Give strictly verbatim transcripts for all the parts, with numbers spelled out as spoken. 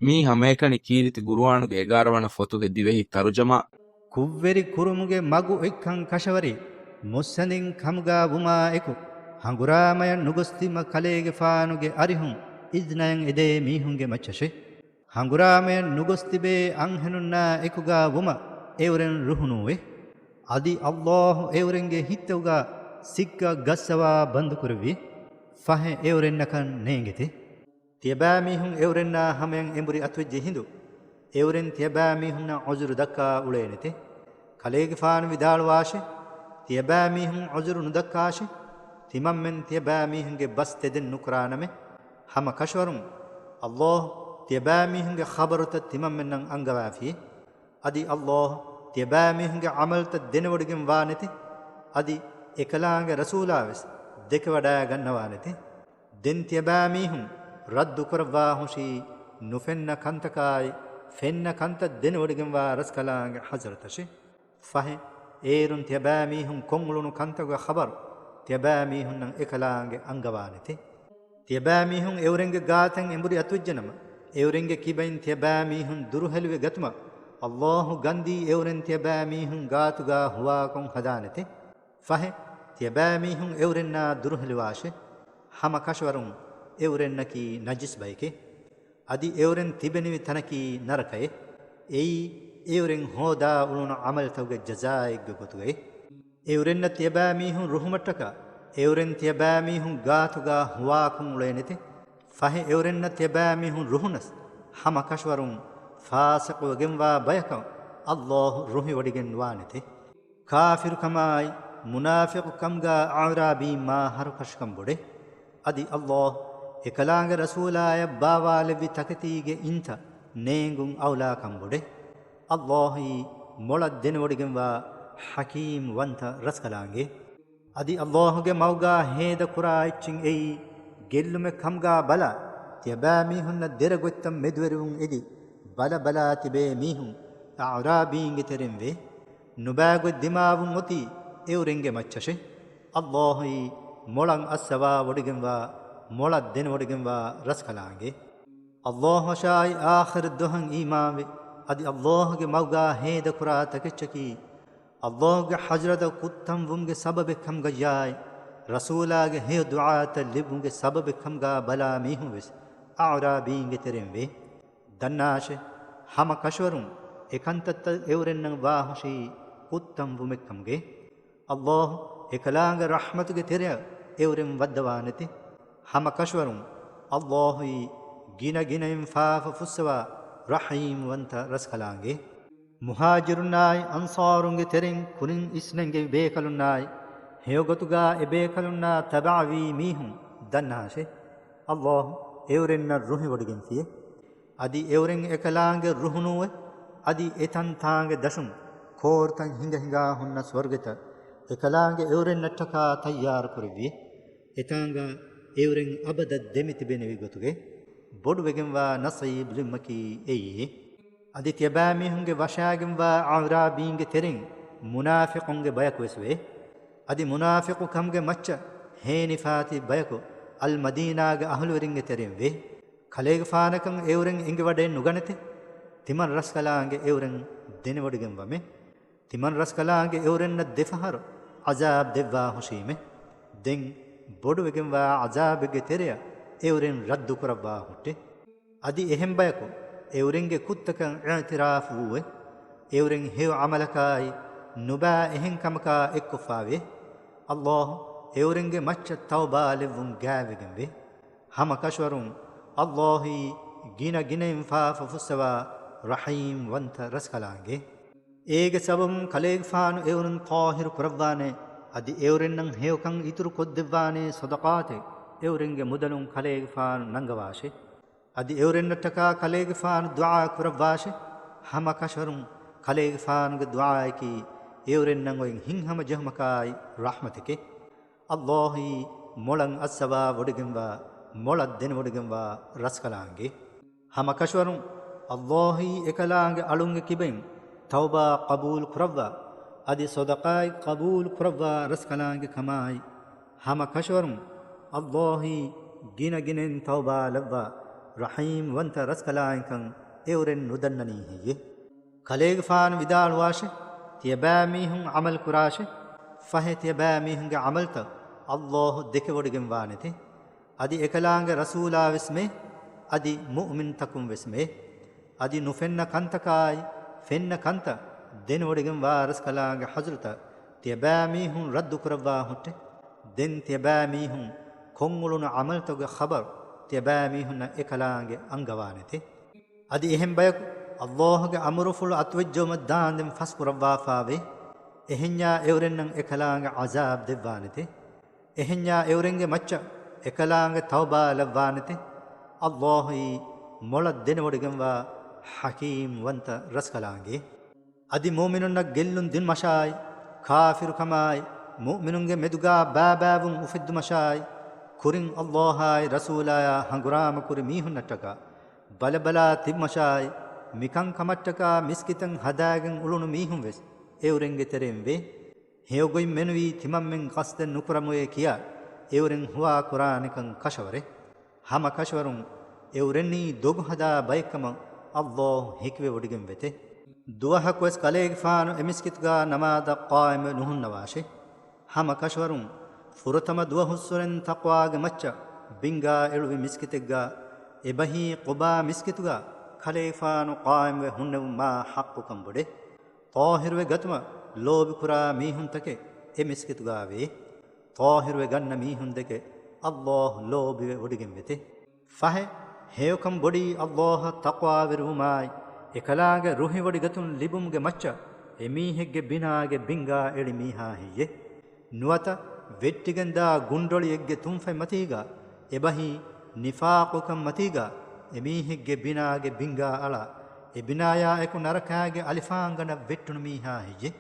މީ ހަމައެކަނި ކީރިތި ގުރުއާނުގެ އެގާރަ ވަނަ ފޮތުގެ ދިވެހި ތަރުޖަމާ. ކުށްވެރި ކުރުމުގެ މަގު އޮތްކަން ކަށަވަރީ، މުއްސަނދިން ކަމުގާ ވުމާ އެކު، ހަނގުރާމަޔަށް ނުގޮސް ތިބުމަށް ކަލޭގެފާނުގެ އަރިހުން އިޒްނަޔަށް އެދޭ މީހުންގެ މައްޗަށޭ. ހަނގުރާމަޔަށް ނުގޮސް ތިބޭ އަންހެނުންނާ އެކުގާ ވުމަށް އެއުރެން ރުހުނުވޭ. އަދި އައްލާހު އެއުރެންގެ ހިތްތަކުގާ ސިއްކަ ގައްސަވާ ބަންދުކުރެއްވި. ފަހެ އެއުރެންނަކަށް ނޭނގެތި. ތިޔަބައިމީހުން އެއުރެންނާ ހަމަޔަށް އެނބުރި އަތުވެއްޖެ ހިނދު، އެއުރެން ތިޔަބައިމީހުންނަށް ޢުޛުރު ދައްކާ އުޅޭނެތެ. ކަލޭގެފާނު ވިދާޅުވާށި، ތިޔަބައިމީހުން ޢުޛުރު ނުދައްކާށި، ތިމަންމެން ތިޔަބައިމީހުންގެ ބަސް ތެދެއް ނުކުރާނަމޭ. ހަމަ ކަށަވަރުން އައްލާހު ތިޔަބައިމީހުންގެ ޚަބަރުތައް ތިމަންމެންނަށް އަންގަވާފިއޭ. އަދި އައްލާހު ތިޔަބައިމީހުންގެ ޢަމަލުތައް ދެނެވޮޑިގެން ވާނެތެ. އަދި އެކަލާނގެ ރަސޫލާވެސް ދެކެވަޑައިގަންނަވާނެތެ. ދެން ތިޔަބައިމީހުން ރައްދުކުރައްވާހުށީ، ނުފެންނަ ކަންތަކާއި، ފެންނަ ކަންތައް ދެނެވޮޑިގެންވާ ރަސްކަލާނގެ ޙަޟްރަތަށޭ. ފަހެ، އޭރުން ތިޔަބައިމީހުން ކޮށްއުޅުނު ކަންތަކުގެ ޚަބަރު ތިޔަބައިމީހުންނަށް އެކަލާނގެ އަންގަވާނެތެ. ތިޔަބައިމީހުން އެއުރެންގެ ގާތަށް އެނބުރި އަތުވެއްޖެނަމަ، އެއުރެންގެ ކިބައިން ތިޔަބައިމީހުން ދުރުހެލިވެ ގަތުމަށް، އައްލާހު ގަންދީ އެއުރެން ތިޔަބައިމީހުން ގާތުގާ ހުވާކޮށް ހަދާނެތެ. ފަހެ، ތިޔަބައިމީހުން އެއުރެންނާ ދުރުހެލިވާށޭ. ހަމަ ކަށަވަރުން އެއުރެންނަކީ ނަޖިސް ބައެކޭ. އަދި އެއުރެން ތިބެނިވި ތަނަކީ ނަރަކައޭ. އެއީ، އެއުރެން ހޯދާ އުޅުނު ޢަމަލުތަކުގެ ޖަޒާއެއްގެ ގޮތުގައޭ. އެއުރެންނަށް ތިޔަބައިމީހުން ރުހުމަށްޓަކާ، އެއުރެން ތިޔަބައިމީހުން ގާތުގާ ހުވާކޮށް އުޅޭނެތެ. ފަހެ އެއުރެންނަށް ތިޔަބައިމީހުން ރުހުނަސް، ހަމަ ކަށަވަރުން ފާސިޤުވެގެންވާ ބަޔަކަށް އައްލާހު ރުހިވޮޑިގެން ނުވާނެތެ. ކާފިރުކަމާއި، މުނާފިޤުކަމުގާ އަޢުރާބީން މާ ހަރުކަށިކަން ބޮޑޭ. އަދި އައްލާހު އެކަލާނގެ ރަސޫލާޔަށް ބާވާލެއްވި ތަކެތީގެ އިންތައް ނޭނގުން އައުލާކަން ބޮޑޭ. އައްލާހުއީ މޮޅަށް ދެނެވޮޑިގެންވާ ޙަކީމް ވަންތަ ރަސްކަލާނގެ. އަދި އައްލާހުގެ މަގުގާ ހޭދަ ކުރާ އެއްޗެއް އެއީ، ގެއްލުމެއް ކަމުގާ ބަލާ، ތިޔަބައިމީހުންނަށް ދެރަ ގޮތްތައް މެދުވެރިވުން އެދި، ބަލަ ބަލާ ތިބޭ މީހުން އަޢުރާބީންގެ ތެރެއިން ވޭ. ނުބައިގޮތް ދިމާވުން އޮތީ އެއުރެންގެ މައްޗަށޭ. އައްލާހުއީ މޮޅަށް އައްސަވާ ވޮޑިގެންވާ، މޮޅަށް ދެނެވޮޑިގެންވާ ރަސްކަލާނގެ. އައްލާހުއަށާއި އާޚިރަތް ދުވަހަށް އީމާންވެ، އަދި އައްލާހުގެ މަގުގާ ހޭދަ ކުރާ ތަކެއްޗަކީ، އައްލާހުގެ ޙަޟްރަތަށް ކުއްތަން ވުމުގެ ސަބަބެއް ކަމުގައްޔާއި، ރަސޫލާގެ ހެޔޮ ދުޢާތައް ލިބުމުގެ ސަބަބެއް ކަމުގާ ބަލާ މީހުން ވެސް އަޢުރާބީންގެ ތެރެއިން ވޭ. ދަންނާށޭ، ހަމަ ކަށަވަރުން އެ ކަންތައްތައް އެއުރެންނަށް ވާހުށީ ކުއްތަން ވުމެއް ކަމުގައޭ. އައްލާހު އެކަލާނގެ ރަޙްމަތުގެ ތެރެއަށް އެއުރެން ވައްދަވާނެތެ. ހަމަ ކަށަވަރުން އައްލާހުއީ ގިނަ ގިނައިން ފާފަ ފުއްސަވާ ރަޙީމް ވަންތަ ރަސްކަލާނގެ. މުހާޖިރުންނާއި އަންޞާރުންގެ ތެރެއިން ކުރިން އިސްނެންގެވި ބޭކަލުންނާއި، ހެޔޮގޮތުގާ އެ ބޭކަލުންނާ ތަބަޢަވީ މީހުން ދަންނާށޭ، އައްލާހު އެއުރެންނަށް ރުހިވޮޑިގެންފިއޭ. އަދި އެއުރެން އެކަލާނގެ ރުހުނުވެ، އަދި އެތަންތާނގެ ދަށުން ކޯރުތައް ހިނގަ ހިނގާ ހުންނަ ސުވަރުގެތައް އެކަލާނގެ އެއުރެންނަށްޓަކާ ތައްޔާރު ކުރެއްވި. އެތާނގަ އެއުރެން އަބަދަށް ދެމިތިބެނިވި ގޮތުގެ ބޮޑުވެގެންވާ ނަޞީބު ލިބުމަކީ އެއީ. އަދި ތިޔަބައިމީހުންގެ ވަށާގެންވާ އަޢުރާބީންގެ ތެރެއިން މުނާފިޤުންގެ ބަޔަކުވެސް ވޭ. އަދި މުނާފިޤު ކަމުގެ މައްޗަށް ހޭނިފާތި ބަޔަކު އަލްމަދީނާގެ އަހުލުވެރިންގެ ތެރެއިން ވޭ. ކަލޭގެފާނަކަށް އެއުރެން އެނގިވަޑައެއް ނުގަނެތެ. ތިމަން ރަސްކަލާނގެ އެއުރެން ދެނެވޮޑިގެންވަމޭ. ތިމަން ރަސްކަލާނގެ އެއުރެންނަށް ދެފަހަރު ޢަޒާބް ދެއްވާ ހުށީމޭ. ދެން ބޮޑުވެގެންވާ ޢަޒާބެއްގެ ތެރެއަށް އެއުރެން ރައްދު ކުރައްވާ ހުއްޓޭ. އަދި އެހެން ބަޔަކު އެއުރެންގެ ކުށްތަކަށް އިޢުތިރާފު ވުއެ. އެއުރެން ހެޔޮ ޢަމަލަކާއި ނުބާ އެހެން ކަމަކާ އެއްކޮށްފާވޭ. އައްލާހު އެއުރެންގެ މައްޗަށް ތައުބާ ލެއްވުން ގާތްވެގެންވޭ. ހަމަ ކަށަވަރުން އައްލާހުއީ ގިނަ ގިނައިން ފާފަ ފުއްސަވާ ރަޙީމް ވަންތަ ރަސްކަލާނގެ. އޭގެ ސަބަބުން ކަލޭގެފާނު އެއުރެން ޠާހިރު ކުރައްވާނެ، އަދި އެއުރެންނަށް ހެޔޮކަން އިތުރު ކޮށްދެއްވާނެ ޞަދަޤާތެއް އެއުރެންގެ މުދަލުން ކަލޭގެފާނު ނަންގަވާށޭ. އަދި އެއުރެންނަށްޓަކާ ކަލޭގެފާނު ދުޢާ ކުރައްވާށޭ. ހަމަ ކަށަވަރުން ކަލޭގެފާނުގެ ދުޢާއަކީ އެއުރެންނަށް އޮތް ހިތްހަމަޖެހުމަކާއި ރަޙްމަތެކޭ. އައްލާހުއީ މޮޅަށް އައްސަވާ ވޮޑިގެންވާ، މޮޅަށް ދެނެވޮޑިގެންވާ ރަސްކަލާނގެ. ހަމަ ކަށަވަރުން އައްލާހުއީ އެކަލާނގެ އަޅުންގެ ކިބައިން ތައުބާ ޤަބޫލު ކުރައްވާ، އަދި ޞަދަޤާތް ޤަބޫލު ކުރައްވާ ރަސްކަލާނގެ ކަމާއި، ހަމަ ކަށަވަރުން އައްލާހުއީ ގިނަ ގިނައިން ތައުބާ ލައްވާ ރަޙީމް ވަންތަ ރަސްކަލާނގެކަން އެއުރެން ނުދަންނަނީ ހެއްޔެ؟ ކަލޭގެފާނު ވިދާޅުވާށެ، ތިޔަބައިމީހުން ޢަމަލު ކުރާށެ، ފަހެ ތިޔަބައިމީހުންގެ ޢަމަލުތައް ﷲ ދެކެވޮޑިގެން ވާނެތެ. އަދި އެކަލާނގެ ރަސޫލާ ވެސް މެ، އަދި މުއުމިންތަކުން ވެސް މެ. އަދި ނުފެންނަ ކަންތަކާއި، ފެންނަ ކަންތައް ދެނެވޮޑިގެން ވާ ރަސްކަލާނގެ ޙަޟްރަތަށް ތިޔަބައިމީހުން ރައްދު ކުރައްވާ ހުއްޓެ. ދެން ތިޔަބައިމީހުން ކޮށްއުޅުނު ޢަމަލުތަކުގެ ޚަބަރު ތިޔަބައިމީހުންނަށް އެކަލާނގެ އަންގަވާނެތެ. އަދި އެހެން ބަޔަކު ﷲ ގެ އަމުރުފުޅު އަތުވެއްޖައުމަށް ދާންދެން ފަސްކުރައްވާފާވޭ. އެހެންޏާ އެއުރެންނަށް އެކަލާނގެ ޢަޒާބް ދެއްވާނެތެ. އެހެންޏާ އެއުރެންގެ މައްޗަށް އެކަލާނގެ ތައުބާ ލައްވާނެތެ. ﷲ އީ މޮޅަށް ދެނެވޮޑިގެންވާ ޙަކީމް ވަންތަ ރަސްކަލާނގެ. އަދި މުއުމިނުންނަށް ގެއްލުން ދިނުމަށާއި، ކާފިރުކަމާއި، މުއުމިނުންގެ މެދުގާ ބާބާވުން އުފެއްދުމަށާއި، ކުރިން ﷲ އާއި ރަސޫލާއާ ހަނގުރާމަ ކުރި މީހުންނަށްޓަކާ ބަލަބަލާ ތިބުމަށާއި، މިކަންކަމަށްޓަކާ މިސްކިތަށް ހަދާގެން އުޅުނު މީހުން ވެސް އެއުރެންގެ ތެރެއިން ވޭ. ހެޔޮގޮތް މެނުވީ ތިމަންމެން ޤަޞްދެއް ނުކުރަމުވޭ ކިޔާ އެއުރެން ހުވާ ކުރާނެކަން ކަށަވަރޭ. ހަމަ ކަށަވަރުން އެއުރެންނީ ދޮގު ހަދާ ބައެއްކަމަށް ﷲ ހެކިވެވޮޑިގެން ވެތެ. ދުވަހަކުވެސް ކަލޭގެފާނު އެމިސްކިތުގާ ނަމާދަށް ޤާއިމްވެ ނުހުންނަވާށެ. ހަމަ ކަށަވަރުން ފުރަތަމަ ދުވަހުއްސުރެން ތަޤްވާގެ މައްޗަށް ބިންގާ އެޅުވި މިސްކިތެއްގާ އެބަހީ ޤުބާ މިސްކިތުގާ ކަލޭގެފާނު ޤާއިމްވެ ހުންނެވުން މާ ޙައްޤުކަން ބޮޑޭ. ޠާހިރުވެ ގަތުމަށް ލޯބިކުރާ މީހުންތަކެއް އެ މިސްކިތުގާ ވޭ. ޠާހިރުވެ ގަންނަ މީހުންދެކެ ﷲ ލޯބިވެ ވޮޑިގެން ވެތެ. ފަހެ، ހެޔޮކަން ބޮޑީ ﷲ އަށް ތަޤްވާވެރިވުމާއި، އެކަލާނގެ ރުހިވޮޑިގަތުން ލިބުމުގެ މައްޗަށް އެމީހެއްގެ ބިނާގެ ބިންގާ އެޅި މީހާ ހެއްޔެ؟ ނުވަތަ ވެއްޓިގެންދާ ގުންޑޮޅިއެއްގެ ތުންފަތް މަތީގާ އެބަހީ ނިފާޤުކަން މަތީގާ އެމީހެއްގެ ބިނާގެ ބިންގާ އަޅާ، އެ ބިނާޔާ އެކު ނަރަކާގެ އަލިފާންގަނޑަށް ވެއްޓުނު މީހާ ހެއްޔެ؟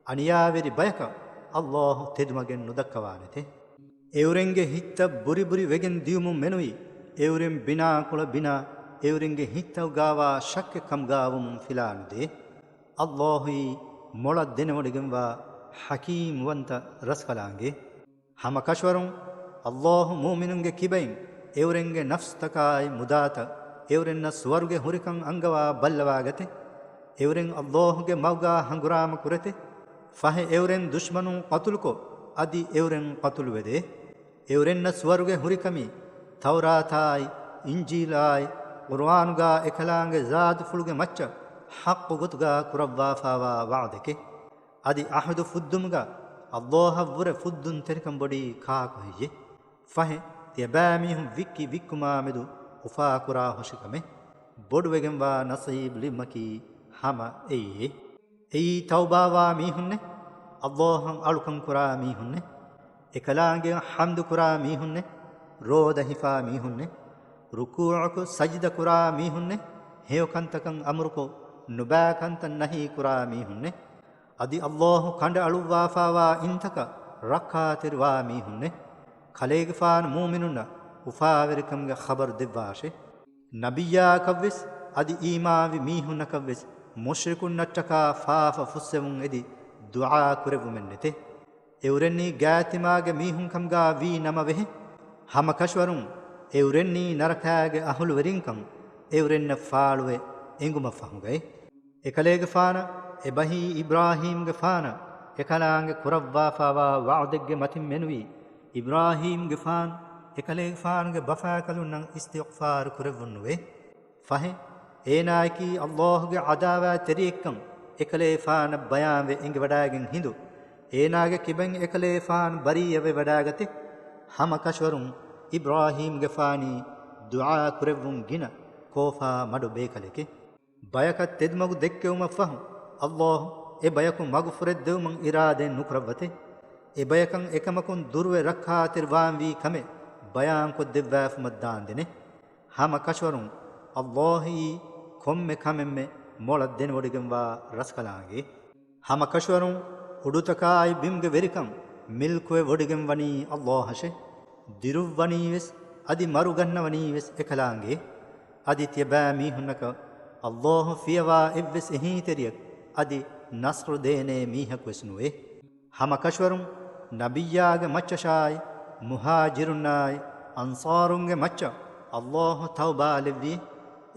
އަނިޔާވެރި ބަޔަކަށް ﷲ ތެދުމަގެއް ނުދައްކަވާނެތެ. އެއުރެންގެ ހިތްތައް ބުރިބުރި ވެގެން ދިޔުމުން މެނުވީ، އެއުރެން ބިނާކޮޅަށް ބިނާ އެއުރެންގެ ހިތްތަކުގާވާ ޝައްކެއް ކަމުގާވުމުން ފިލާނުދޭ. ﷲ އީ މޮޅަށް ދެނެވޮޑިގެންވާ ޙަކީމް ވަންތަ ރަސްކަލާނގެ. ހަމަ ކަށަވަރުން ﷲ މުއުމިނުންގެ ކިބައިން އެއުރެންގެ ނަފްސްތަކާއި މުދާތައް އެއުރެންނަށް ސުވަރުގެ ހުރިކަން އަންގަވާ ބައްލަވާގަތެ. އެއުރެން ﷲ ގެ މަގުގާ ހަނގުރާމަ ކުރެތެ. ފަހެ އެއުރެން ދުޝްމަނުން ޤަތުލުކޮށް، އަދި އެއުރެން ޤަތުލުވެދޭ. އެއުރެންނަށް ސުވަރުގެ ހުރިކަމީ، ތައުރާތާއި، އިންޖީލާއި، ޤުރުއާނުގާ އެކަލާނގެ ޒާތުފުޅުގެ މައްޗަށް ޙައްޤު ގޮތުގާ ކުރައްވާފާވާ ވަޢުދެކެ. އަދި ޢަހުދު ފުއްދުމުގަ ﷲ އަށްވުރެ ފުއްދުންތެރިކަން ބޮޑީ ކާކު ހެއްޔެ؟ ފަހެ، ތިޔަބައިމީހުން ވިއްކި ވިއްކުމާމެދު އުފާކުރާ ހުށިކަމެއް. ބޮޑުވެގެންވާ ނަސީބު ލިބުމަކީ ހަމަ އެއީ. އެއީ ތައުބާވާ މީހުންނެއް، ﷲ އަށް އަޅުކަން ކުރާ މީހުންނެއް، އެކަލާނގެ ޙަމްދު ކުރާ މީހުންނެއް، ރޯދަ ހިފާ މީހުންނެއް، ރުކޫޢަކޮށް ސަޖިދަ ކުރާ މީހުންނެއް، ހެޔޮ ކަންތަކަށް އަމުރުކޮށް، ނުބައި ކަންތައް ނަހީ ކުރާ މީހުންނެއް، އަދި ﷲ ކަނޑައަޅުއްވާފާވާ އިންތަކަށް ރައްކާތެރިވާ މީހުންނެއް، ކަލޭގެފާނު މުއުމިނުންނަށް އުފާވެރިކަމުގެ ޚަބަރު ދެއްވާށެ. ނަބިއްޔާއަކަށްވެސް އަދި އީމާންވި މީހުންނަކަށްވެސް މުޝްރިކުންނަށްޓަކާ ފާފަ ފުއްސެވުން އެދި ދުޢާ ކުރެއްވުމެއް ނެތޭ. އެއުރެންނީ ގާތްތިމާގެ މީހުންކަމުގާ ވީ ނަމަވެހެ. ހަމަ ކަށަވަރުން އެއުރެންނީ ނަރަކާގެ އަހުލުވެރިންކަން އެއުރެންނަށް ފާޅުވެ އެނގުމަށްފަހުގައި. އެކަލޭގެފާނަށް އެބަހީ އިބްރާހީމްގެފާނަށް އެކަލާނގެ ކުރައްވާފާވާ ވަޢުދެއްގެ މަތިން މެނުވީ، އިބްރާހީމްގެފާން އެކަލޭގެފާނުގެ ބަފާކަލުންނަށް އިސްތިޣްފާރު ކުރެއްވުންނުވޭ. ފަހެ، އޭނާއަކީ ﷲ ގެ ޢަދާވާތްތެރިއެއްކަން އެކަލޭފާނަށް ބަޔާންވެ އެނގިވަޑައިގެން ހިނދު، އޭނާގެ ކިބައިން އެކަލޭފާނު ބަރީއަވެވަޑައިގަތެ. ހަމަ ކަށަވަރުން އިބްރާހީމްގެފާނީ ދުޢާ ކުރެއްވުން ގިނަ ކޯފާ މަޑު ބޭކަލެކެ. ބަޔަކަށް ތެދުމަގު ދެއްކެވުމަށްފަހު، ﷲ އެ ބަޔަކު މަގުފުރެއްދެވުމަށް އިރާދައެއް ނުކުރައްވަތެ. އެ ބަޔަކަށް އެކަމަކުން ދުރުވެ ރައްކާތެރިވާންވީ ކަމެއް ބަޔާންކޮށްދެއްވާފުމަށް ދާންދެނެ. ހަމަ ކަށަވަރުން ﷲ އީ ކޮންމެ ކަމެއްމެ މޮޅަށް ދެނެވޮޑިގެންވާ ރަސްކަލާނގެ. ހަމަ ކަށަވަރުން އުޑުތަކާއި ބިމުގެ ވެރިކަން މިލްކުވެ ވޮޑިގެން ވަނީ ﷲ އަށެ. ދިރުއްވަނީވެސް އަދި މަރުގަންނަވަނީވެސް އެކަލާނގެ. އަދި ތިޔަބައިމީހުންނަކަށް ﷲ ފިޔަވާ އެއްވެސް އެހީތެރިޔަކު އަދި ނަޞްރު ދޭނޭ މީހަކުވެސް ނުވޭ. ހަމަ ކަށަވަރުން ނަބިއްޔާގެ މައްޗަށާއި، މުހާޖިރުންނާއި، އަންޞާރުންގެ މައްޗަށް ﷲ ތައުބާލެއްވި.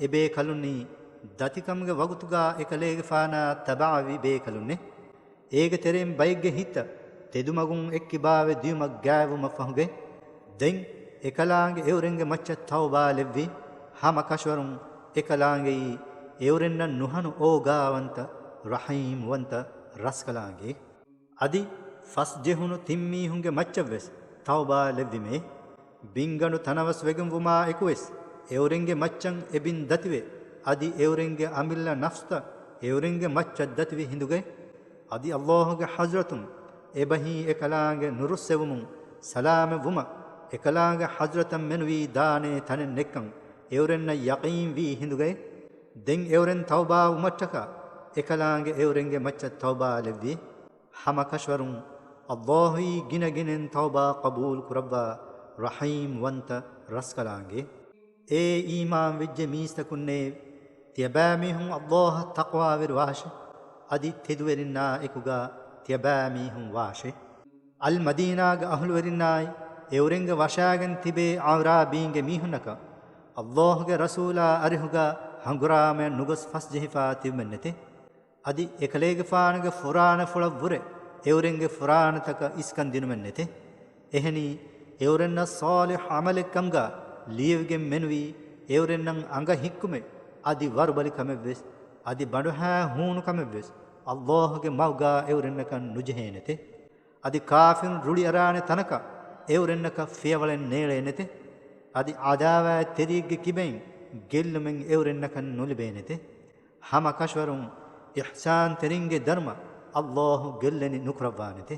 އެބޭކަލުންނީ ދަތިކަމުގެ ވަގުތުގާ އެކަލޭގެފާނާ ތަބަޢަވި ބޭކަލުންނޭ. އޭގެ ތެރެއިން ބައެއްގެ ހިތްތައް ތެދުމަގުން އެއްކިބާވެ ދިޔުމަށް ގާތްވުމަށްފަހުގައި، ދެން އެކަލާނގެ އެއުރެންގެ މައްޗަށް ތައުބާލެއްވި. ހަމަ ކަށަވަރުން އެކަލާނގެއީ އެއުރެންނަށް ނުހަނު އޯގާވަންތަ، ރަޙީމްވަންތަ ރަސްކަލާނގެ. އަދި ފަސްޖެހުނު ތިން މީހުންގެ މައްޗަށްވެސް ތައުބާ ލެއްވިމޭ. ބިންގަނޑު ތަނަވަސް ވެގެންވުމާ އެކުވެސް، އެއުރެންގެ މައްޗަށް އެ ބިން ދަތިވެ، އަދި އެއުރެންގެ އަމިއްލަ ނަފްސްތައް އެއުރެންގެ މައްޗަށް ދަތިވި ހިނދުގައި، އަދި ﷲ ގެ ޙަޟްރަތުން އެބަހީ އެކަލާނގެ ނުރުއްސެވުމުން ސަލާމަތްވުމަށް، އެކަލާނގެ ޙަޟްރަތަށް މެނުވީ ދާނޭ ތަނެއް ނެއްކަން އެއުރެންނަށް ޔަޤީންވީ ހިނދުގައި، ދެން އެއުރެން ތައުބާވުމަށްޓަކާ އެކަލާނގެ އެއުރެންގެ މައްޗަށް ތައުބާލެއްވި. ހަމަ ކަށަވަރުން ﷲ އީ ގިނަ ގިނައިން ތައުބާ ޤަބޫލު ކުރައްވާ ރަޙީމްވަންތަ ރަސްކަލާނގެ. އޭ އީމާންވެއްޖެ މީސްތަކުންނޭ! ތިޔަބައިމީހުން ﷲ އަށް ތަޤްވާވެރިވާށެ! އަދި ތެދުވެރިންނާ އެކުގާ ތިޔަބައިމީހުން ވާށެ! އަލްމަދީނާގެ އަހުލުވެރިންނާއި އެއުރެންގެ ވަށާގެން ތިބޭ އަޢުރާބީންގެ މީހުންނަކަށް ﷲ ގެ ރަސޫލާ އަރިހުގާ ހަނގުރާމަޔަށް ނުގޮސް ފަސްޖެހިފާ ތިބުމެއްނެތެ. އަދި އެކަލޭގެފާނުގެ ފުރާނަފުޅަށްވުރެ އެއުރެންގެ ފުރާނަތަކަށް އިސްކަން ދިނުމެއްނެތެ. އެހެނީ، އެއުރެންނަށް ޞާލިޙް ޢަމަލެއްކަމުގާ ލިޔެވިގެން މެނުވީ އެއުރެންނަށް އަނގަ ހިއްކުމެއް އަދި ވަރުބަލިކަމެއްވެސް އަދި ބަނޑުހާ ހޫނުކަމެއްވެސް ﷲ ގެ މަގުގާ އެއުރެންނަކަށް ނުޖެހޭނެތެ. އަދި ކާފިރުން ރުޅިއަރާނެ ތަނަކަށް އެއުރެންނަކަށް ފިޔަވަޅެއް ނޭޅޭނެތެ. އަދި ޢަދާވާތްތެރިއެއްގެ ކިބައިން ގެއްލުމެއް އެއުރެންނަކަށް ނުލިބޭނެތެ. ހަމަ ކަށަވަރުން އިޙްސާންތެރިންގެ ދަރުމަ ﷲ ގެއްލެނި ނުކުރައްވާނެތެ.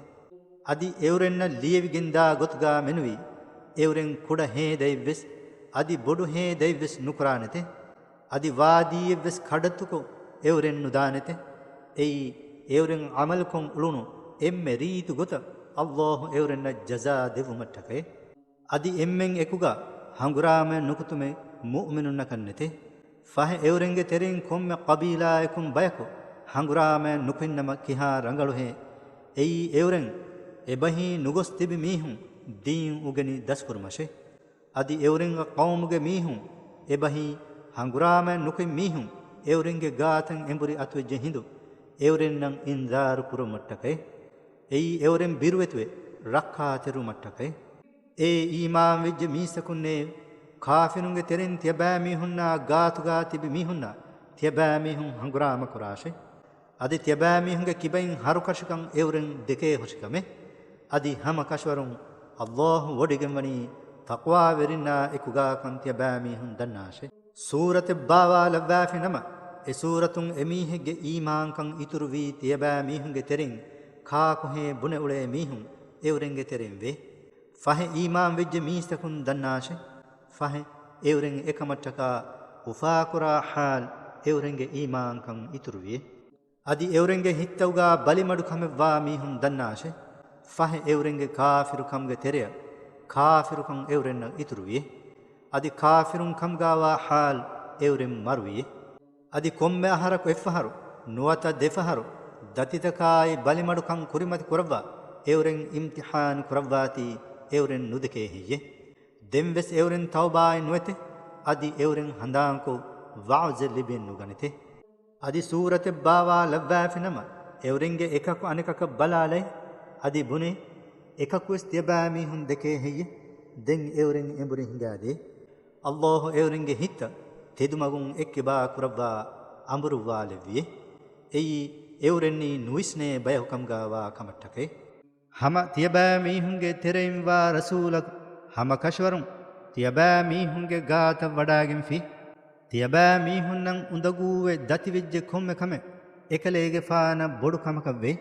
އަދި އެއުރެންނަށް ލިޔެވިގެންދާ ގޮތުގާ މެނުވީ، އެއުރެން ކުޑަ ހޭދައެއްވެސް އަދި ބޮޑު ހޭދައެއްވެސް ނުކުރާނެތެ. އަދި ވާދީއެއްވެސް ކަޑައްތުކޮށް އެއުރެން ނުދާނެތެ. އެއީ، އެއުރެން ޢަމަލުކޮށް އުޅުނު އެންމެ ރީތި ގޮތަށް ﷲ އެއުރެންނަށް ޖަޒާ ދެއްވުމަށްޓަކައި. އަދި އެންމެން އެކުގާ ހަނގުރާމަ ނުކުތުމެއް މުއުމިނުންނަކަށް ނެތޭ. ފަހެ އެއުރެންގެ ތެރެއިން ކޮންމެ ޤަބީލާއަކުން ބަޔަކު ހަނގުރާމަ ނުކުތްނަމަ ކިހާ ރަނގަޅުހޭ؟ އެއީ އެއުރެން އެބަހީ ނުގޮސް ތިބި މީހުން ދީން އުގެނި ދަސްކުރުމަށޭ. އަދި އެއުރެންގެ ޤައުމުގެ މީހުން އެބަހީ ހަނގުރާމަ ނުކުތް މީހުން އެއުރެންގެ ގާތަށް އެނބުރި އަތުވެއްޖެ ހިނދު އެއުރެންނަށް އިންޒާރު ކުރުމަށްޓަކައި. އެއީ އެއުރެން ބިރުވެތިވެ ރައްކާތެރިވުމަށްޓަކައި. އޭ އީމާންވެއްޖެ މީސްތަކުންނޭ! ކާފިރުންގެ ތެރެއިން ތިޔަބައިމީހުންނާ ގާތުގާ ތިބި މީހުންނާ ތިޔަބައިމީހުން ހަނގުރާމަކުރާށޭ. އަދި ތިޔަބައިމީހުންގެ ކިބައިން ހަރުކަށިކަން އެއުރެން ދެކޭހުށިކަމެއް. އަދި ހަމަ ކަށަވަރުން ﷲ ވޮޑިގެންވަނީ ތަޤްވާވެރިންނާ އެކުގާކަން ތިޔަބައިމީހުން ދަންނާށޭ. ސޫރަތެއް ބާވާލައްވާފިނަމަ، އެ ސޫރަތުން އެމީހެއްގެ އީމާންކަން އިތުރުވީ ތިޔަބައިމީހުންގެ ތެރެއިން ކާކުހޭ ބުނެ އުޅޭ މީހުން އެއުރެންގެ ތެރެއިން ވޭ. ފަހެ އީމާންވެއްޖެ މީސްތަކުން ދަންނާށޭ. ފަހެ އެއުރެން އެކަމަށްޓަކާ އުފާކުރާ ޙާލް އެއުރެންގެ އީމާންކަން އިތުރުވިޔޭ. އަދި އެއުރެންގެ ހިތްތައުގާ ބަލިމަޑުކަމެއްވާ މީހުން ދަންނާށޭ. ފަހެ އެއުރެންގެ ކާފިރުކަމުގެ ތެރެއަށް ކާފިރުކަން އެއުރެންނަށް އިތުރުވިޔޭ. އަދި ކާފިރުން ކަމުގާވާ ޙާލް އެއުރެން މަރުވިޔޭ. އަދި ކޮންމެ އަހަރަކު އެއްފަހަރު ނުވަތަ ދެފަހަރު ދަތިތަކާއި ބަލިމަޑުކަން ކުރިމަތި ކުރައްވާ އެއުރެން އިމްތިޙާނު ކުރައްވާތީ އެއުރެން ނުދެކޭ ހެއްޔޭ؟ ދެންވެސް އެއުރެން ތައުބާއެއް ނުވެތެ. އަދި އެއުރެން ހަނދާންކޮށް ވަޢުޒެއް ލިބިއެއް ނުގަނެތެ. އަދި ސޫރަތެއް ބާވާލައްވާފިނަމަ، އެއުރެންގެ އެކަކު އަނެކަކަށް ބަލާލައި، އަދި ބުނޭ، އެކަކުވެސް ތިޔަބައިމީހުން ދެކޭ ހެއްޔޭ؟ ދެން އެއުރެން އެނބުރި ހިނގާދޭ. ﷲ އެއުރެންގެ ހިތްތައް ތެދުމަގުން އެއްކިބާ ކުރައްވާ އަނބުރުއްވާލެއްވިޔޭ. އެއީ، އެއުރެންނީ ނުވިސްނޭ ބަޔަކު ކަމުގާވާ ކަމަށްޓަކައި. ހަމަ ތިޔަބައިމީހުންގެ ތެރެއިންވާ ރަސޫލަކު ހަމަ ކަށަވަރުން ތިޔަބައިމީހުންގެ ގާތަށް ވަޑާގެންފި. ތިޔަބައިމީހުންނަށް އުނދަގޫވެ ދަތިވެއްޖެ ކޮންމެ ކަމެއް އެކަލޭގެފާނަށް ބޮޑު ކަމަކަށްވޭ.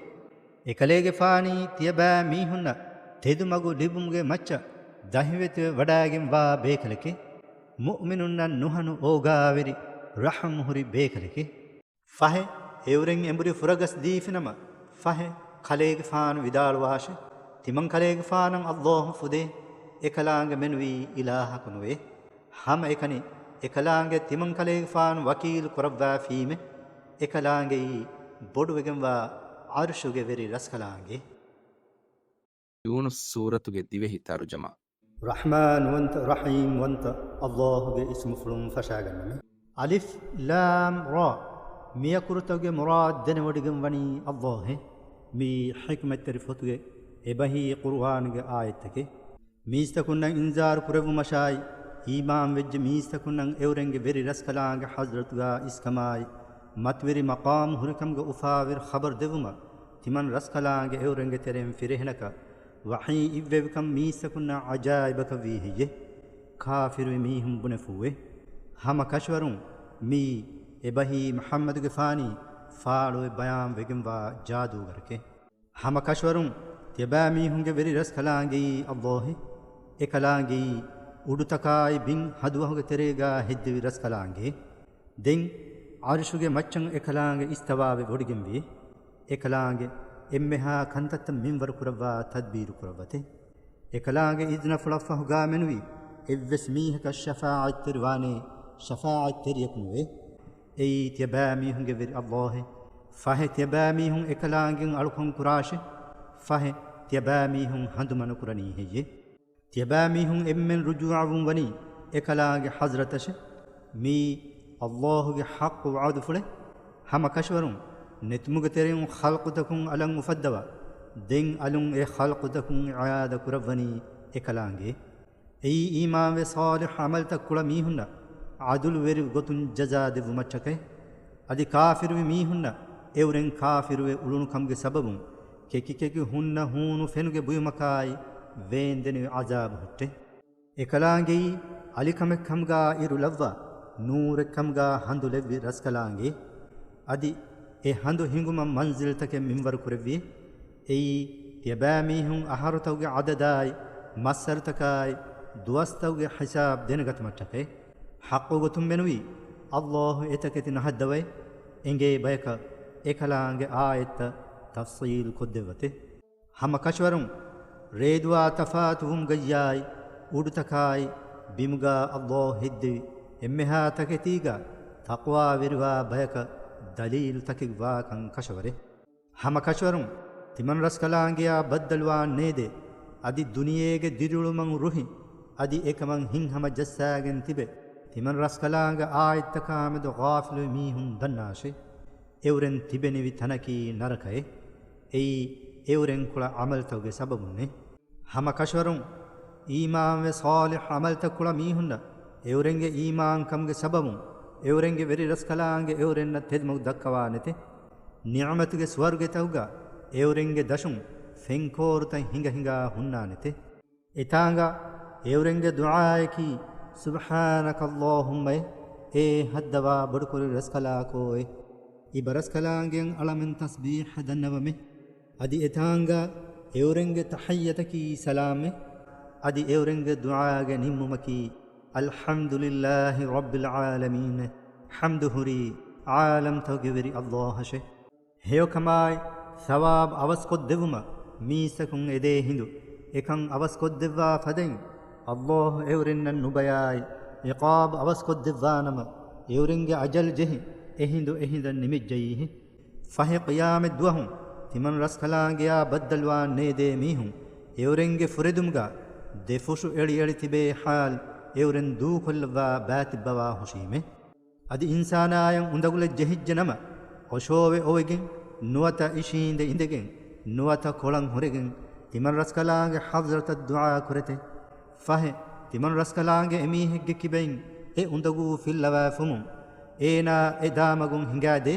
އެކަލޭގެފާނީ ތިޔަބައިމީހުންނަށް ތެދުމަގު ލިބުމުގެ މައްޗަށް ދަހިވެތިވެ ވަޑާގެންވާ ބޭކަލެކޭ. މުއުމިނުންނަށް ނުހަނު އޯގާވެރި ރަޙުމްހުރި ބޭކަލެކޭ. ފަހެ، އެއުރެން އެނބުރި ފުރަގަސް ދީފިނަމަ، ފަހެ، ކަލޭގެފާނު ވިދާޅުވާށެ، ތިމަންކަލޭގެފާނަށް ﷲ ފުދޭ، އެކަލާނގެ މެނުވީ އިލާހަކު ނުވޭ. ހަމައެކަނި، އެކަލާނގެ ތިމަންކަލޭގެފާނު ވަކީލު ކުރައްވާފީމެ، އެކަލާނގެއީ ބޮޑުވެގެންވާ ޢަރުޝުގެ ވެރި ރަސްކަލާނގެ. ޔޫނުސް ސޫރަތުގެ ދިވެހި ތަރުޖަމާ. ރަޙްމާންވަންތަ، ރަޙީމްވަންތަ އައްލާހުގެ އިސްމުފުޅުން ފަށާގަންނަމެ. އަލިފް ލާމް ރާ. މިއަކުރުތަކުގެ މުރާދު ދެނެވޮޑިގެން ވަނީ އައްލާހެ. މިއީ ޙިކްމަތްތެރި ފޮތުގެ އެބަހީ ޤުރުއާންގެ އާޔަތްތަކެއް. މީސްތަކުންނަށް އިންޒާރު ކުރެއްވުމަށާއި، އީމާންވެއްޖެ މީސްތަކުންނަށް އެއުރެންގެ ވެރި ރަސްކަލާނގެ ޙަޟްރަތުގާ އިސްކަމާއި، މަތިވެރި މަޤާމު ހުރިކަމުގެ އުފާވެރި ޚަބަރު ދެއްވުމަށް، ތިމަން ރަސްކަލާނގެ އެއުރެންގެ ތެރެއިން ފިރިހެނަކަށް ވަޙީ އިއްވެވިކަން މީސްތަކުންނަށް އަޖާއިބަކަށް ވީ ހެއްޔެ؟ ކާފިރުވި މީހުން ބުނެފޫވޭ. ހަމަ ކަށަވަރުން މިއީ އެބަހީ މުޙައްމަދުގެފާނީ ފާޅުވެ ބަޔާން ވެގެންވާ ޖާދޫގަރެކޭ. ހަމަ ކަށަވަރުން ތިޔަބައިމީހުންގެ ވެރި ރަސްކަލާނގެއީ އައްލާހެ. އެކަލާނގެއީ އުޑުތަކާއި ބިން ހަނދުވަހުގެ ތެރޭގާ ހެއްދެވި ރަސްކަލާނގެ. ދެން ޢަރުޝުގެ މައްޗަށް އެކަލާނގެ އިސްތަވާވެ ވޮޑިގެންވި. އެކަލާނގެ އެންމެހާ ކަންތައްތައް މިންވަރު ކުރައްވާ ތަދްބީރު ކުރައްވަތެ. އެކަލާނގެ އިޒްނަފުޅަށްފަހުގާ މެނުވީ އެއްވެސް މީހަކަށް ޝަފާޢަތްތެރިވާނޭ، ޝަފާޢަތްތެރިޔަކު ނުވޭ. އެއީ ތިޔަބައިމީހުންގެ ވެރި އައްލާހެ. ފަހެ ތިޔަބައިމީހުން އެކަލާނގެން އަޅުކަން ކުރާށޭ. ފަހެ ތިޔަބައިމީހުން ހަނދުމަނު ކުރަނީ ހެއްޔޭ؟ ތިޔަބައިމީހުން އެންމެން ރުޖޫޢަވުން ވަނީ އެކަލާނގެ ޙަޟްރަތަށެ. މިއީ އައްލާހުގެ ޙައްޤު ވަޢުދުފުޅެއް. ހަމަ ކަށަވަރުން ނެތުމުގެ ތެރެއިން ޚަލްޤުތަކުން އަލަށް އުފައްދަވާ، ދެން އަލުން އެ ޚަލްޤުތަކުން އިޢާދަ ކުރައްވަނީ އެކަލާނގެ. އެއީ އީމާންވެ ޞާލިޙް ޢަމަލްތައް ކުޅަ މީހުންނަށް ޢަދުލުވެރި ގޮތުން ޖަޒާ ދެއްވުމަށްޓަކައި. އަދި ކާފިރުވި މީހުންނަށް އެއުރެން ކާފިރުވެ އުޅުނު ކަމުގެ ސަބަބުން ކެކި ކެކި ހުންނަ ހޫނު ފެނުގެ ބުއިމަކާއި ވޭންދެނިވި ޢަޒާބު ހުއްޓެ. އެކަލާނގެއީ އަލިކަމެއްކަމުގާ އިރު ލައްވާ، ނޫރެއްކަމުގާ ހަނދު ލެއްވި ރަސްކަލާނގެ. އަދި އެ ހަނދު ހިނގުމަށް މަންޒިލްތަކެއް މިންވަރު ކުރެއްވި. އެއީ ތިޔަބައިމީހުން އަހަރުތަކުގެ ޢަދަދާއި، މައްސަރުތަކާއި، ދުވަސްތަކުގެ ޙިސާބު ދެނެގަތުމަށްޓަކައި. ޙައްޤު ގޮތުން މެނުވީ، އައްލާހު އެތަކެތި ނަހައްދަވައި، އެނގޭ ބަޔަކަށް އެކަލާނގެ އާޔަތްތައް ތަފްޞީލު ކޮށްދެއްވަތެ. ހަމަ ކަށަވަރުން ރޭދުވާ ތަފާތުވުމުގައްޔާއި، އުޑުތަކާއި، ބިމުގާ އައްލާހު ހެއްދެވި އެންމެހާ ތަކެތީގާ ތަޤްވާވެރިވާ ބަޔަކަށް ދަލީލުތަކެއް ވާކަން ކަށަވަރެ. ހަމަ ކަށަވަރުން ތިމަން ރަސްކަލާނގެޔާ ބައްދަލުވާން ނޭދޭ. އަދި ދުނިޔޭގެ ދިރިއުޅުމަށް ރުހި، އަދި އެކަމަށް ހިތްހަމަ ޖައްސާގެން ތިބެ، ތިމަން ރަސްކަލާނގެ އާޔަތްތަކާމެދު ޣާފިލުވި މީހުން ދަންނާށޭ. އެއުރެން ތިބެނިވި ތަނަކީ ނަރަކައެއް. އެއީ އެއުރެން ކުޅަ ޢަމަލްތަކުގެ ސަބަބުންނޭ. ހަމަ ކަށަވަރުން އީމާންވެ ޞާލިޙް ޢަމަލްތައް ކުޅަ މީހުންނަށް އެއުރެންގެ އީމާންކަމުގެ ސަބަބުން އެއުރެންގެ ވެރި ރަސްކަލާނގެ އެއުރެންނަށް ތެދުމަގު ދައްކަވާނެތެ. ނިޢުމަތުގެ ސުވަރުގެތަކުގަ އެއުރެންގެ ދަށުން ފެންކޯރުތައް ހިނގަ ހިނގާ ހުންނާނެތެ. އެތާނގަ އެއުރެންގެ ދުޢާއަކީ، ސުބްޙާނަކަ އައްލާހުއްމައޭ، އޭ ހައްދަވާ ބޮޑުކުރި ރަސްކަލާކޯއޭ. އިބަ ރަސްކަލާނގެއަށް އަޅަމެން ތަސްބީޙަ ދަންނަވަމޭ. އަދި އެތާނގަ އެއުރެންގެ ތަޙިއްޔަތަކީ ސަލާމްއޭ. އަދި އެއުރެންގެ ދުޢާގެ ނިންމުމަކީ، އަލްޙަމްދުލިއްލާހި ރައްބިލް ޢާލަމީން، ޙަމްދު ހުރީ ޢާލަމްތަކުގެ ވެރި އައްލާހަށޭ. ހެޔޮކަމާއި ސަވާބު އަވަސްކޮށްދެއްވުމަށް މީސްތަކުން އެދޭ ހިނދު، އެކަން އަވަސްކޮށްދެއްވާ ފަދައިން، އައްލާހު އެއުރެންނަށް ނުބަޔާއި، ޢިޤާބު އަވަސްކޮށްދެއްވާނަމަ، އެއުރެންގެ އަޖަލް ޖެހި، އެ ހިނދު އެ ހިނދަށް ނިމިއްޖައީހެ. ފަހެ ޤިޔާމަތް ދުވަހު ތިމަން ރަސްކަލާނގެޔާ ބައްދަލުވާން ނޭދޭ މީހުން، އެއުރެންގެ ފުރެދުމުގަ ދެފުށު އެޅިއެޅި ތިބޭ ޙާލު އެއުރެން ދޫކޮށްލައްވާ ބާތިއްބަވާ ހުށީމެ. އަދި އިންސާނާޔަށް އުނދަގުލެއް ޖެހިއްޖެ ނަމަ، އޮށޯވެ އޮވެގެން، ނުވަތަ އިށީނދެ އިނދެގެން، ނުވަތަ ކޮޅަށް ހުރެގެން، ތިމަން ރަސްކަލާނގެ ޙަޟްރަތަށް ދުޢާ ކުރެތެ. ފަހެ، ތިމަން ރަސްކަލާނގެ އެމީހެއްގެ ކިބައިން އެ އުނދަގޫ ފިއްލަވާފުމުން، އޭނާ އެ ދާމަގުން ހިނގާދޭ.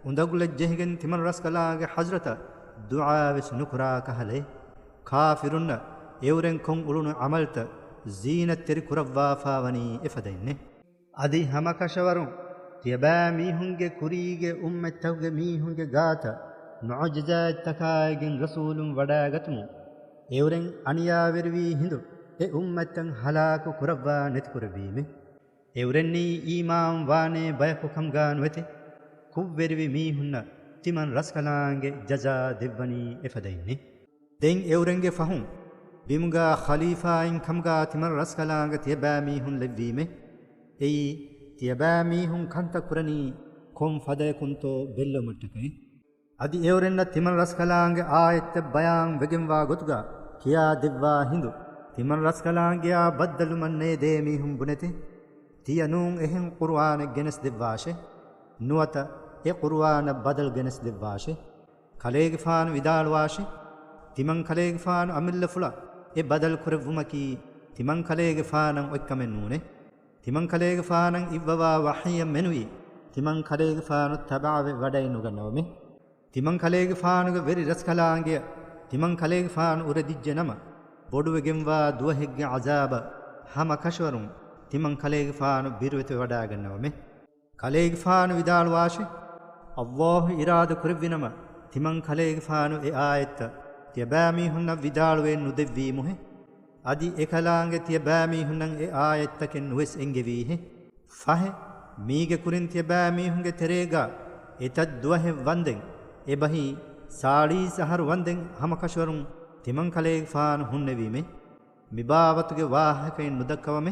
އުނދަގުލެއް ޖެހިގެން ތިމަން ރަސްކަލާނގެ ޙަޟްރަތަށް ދުޢާވެސް ނުކުރާ ކަހަލައެއް. ކާފިރުންނަށް އެއުރެން ކޮށް އުޅުނު ޢަމަލްތައް ޒީނަތްތެރި ކުރައްވާފާވަނީ އެފަދައިންނޭ. އަދި ހަމަކަށަވަރުން ތިޔަބައިމީހުންގެ ކުރީގެ އުއްމަތްތަކުގެ މީހުންގެ ގާތަށް މުޢުޖިޒާތްތަކާއިގެން ރަސޫލުން ވަޑައިގަތުމުން އެއުރެން އަނިޔާވެރިވީ ހިނދު އެ އުއްމަތްތައް ހަލާކު ކުރައްވާ ނެތިކުރެއްވީމެ. އެއުރެންނީ އީމާން ވާނޭ ބަޔަކު ކަމުގާ ނުވެތެ. ކުށްވެރިވި މީހުންނަށް ތިމަން ރަސްކަލާނގެ ޖަޒާ ދެއްވަނީ އެފަދައިންނޭ. ދެން އެއުރެންގެ ފަހުން ބިމުގާ ޚަލީފާއިން ކަމުގާ ތިމަން ރަސްކަލާނގެ ތިޔަބައިމީހުން ލެއްވީމެ. އެއީ ތިޔަބައިމީހުން ކަންތައް ކުރަނީ ކޮން ފަދަޔަކުންތޯ ބެއްލެވުމަށްޓަކައި. އަދި އެއުރެންނަށް ތިމަން ރަސްކަލާނގެ އާޔަތްތައް ބަޔާން ވެގެންވާ ގޮތުގާ ކިޔާ ދެއްވާ ހިނދު، ތިމަން ރަސްކަލާނގެއާ ބައްދަލުމަށް ނޭދޭ މީހުން ބުނެތި. ތިޔަ ނޫން އެހެން ޤުރުއާނެއް ގެނެސް ދެއްވާށޭ. ނުވަތަ އެ ޤުރުއާނަށް ބަދަލު ގެނެސް ދެއްވާށޭ. ކަލޭގެފާނު ވިދާޅުވާށޭ. ތިމަން ކަލޭގެފާނު އަމިއްލަފުޅަށް އެ ބަދަލު ކުރެއްވުމަކީ ތިމަން ކަލޭގެފާނަށް އޮތްކަމެއް ނޫނޭ. ތިމަން ކަލޭގެފާނަށް އިއްވަވާ ވަޙީއަށް މެނުވީ، ތިމަން ކަލޭގެފާނު ތަބަޢަވެ ވަޑައެއް ނުގަންނަވަމޭ. ތިމަން ކަލޭގެފާނުގެ ވެރި ރަސްކަލާނގެއަށް ތިމަން ކަލޭގެފާނު އުރެދިއްޖެ ނަމަ، ބޮޑުވެގެންވާ ދުވަހެއްގެ ޢަޒާބަށް ހަމަ ކަށަވަރުން ތިމަން ކަލޭގެފާނު ބިރުވެތިވެވަޑާގަންނަވަމޭ. ކަލޭގެފާނު ވިދާޅުވާށޭ، ﷲ އިރާދަ ކުރެއްވިނަމަ، ތިމަން ކަލޭގެފާނު އެ އާޔަތްތައް ތިޔަބައިމީހުންނަށް ވިދާޅުވެ ނުދެއްވީމުހޭ. އަދި އެކަލާނގެ ތިޔަބައިމީހުންނަށް އެ އާޔަތްތަކެއް ނުވެސް އެންގެވީހޭ. ފަހެ، މީގެ ކުރިން ތިޔަބައިމީހުންގެ ތެރޭގަ އެތައް ދުވަހެއް ވަންދެން، އެބަހީ، ސާޅީސް އަހަރު ވަންދެން ހަމަކަށަވަރުން ތިމަން ކަލޭގެފާނު ހުންނެވީމޭ. މިބާވަތުގެ ވާހަކައެއް ނުދައްކަވަމޭ.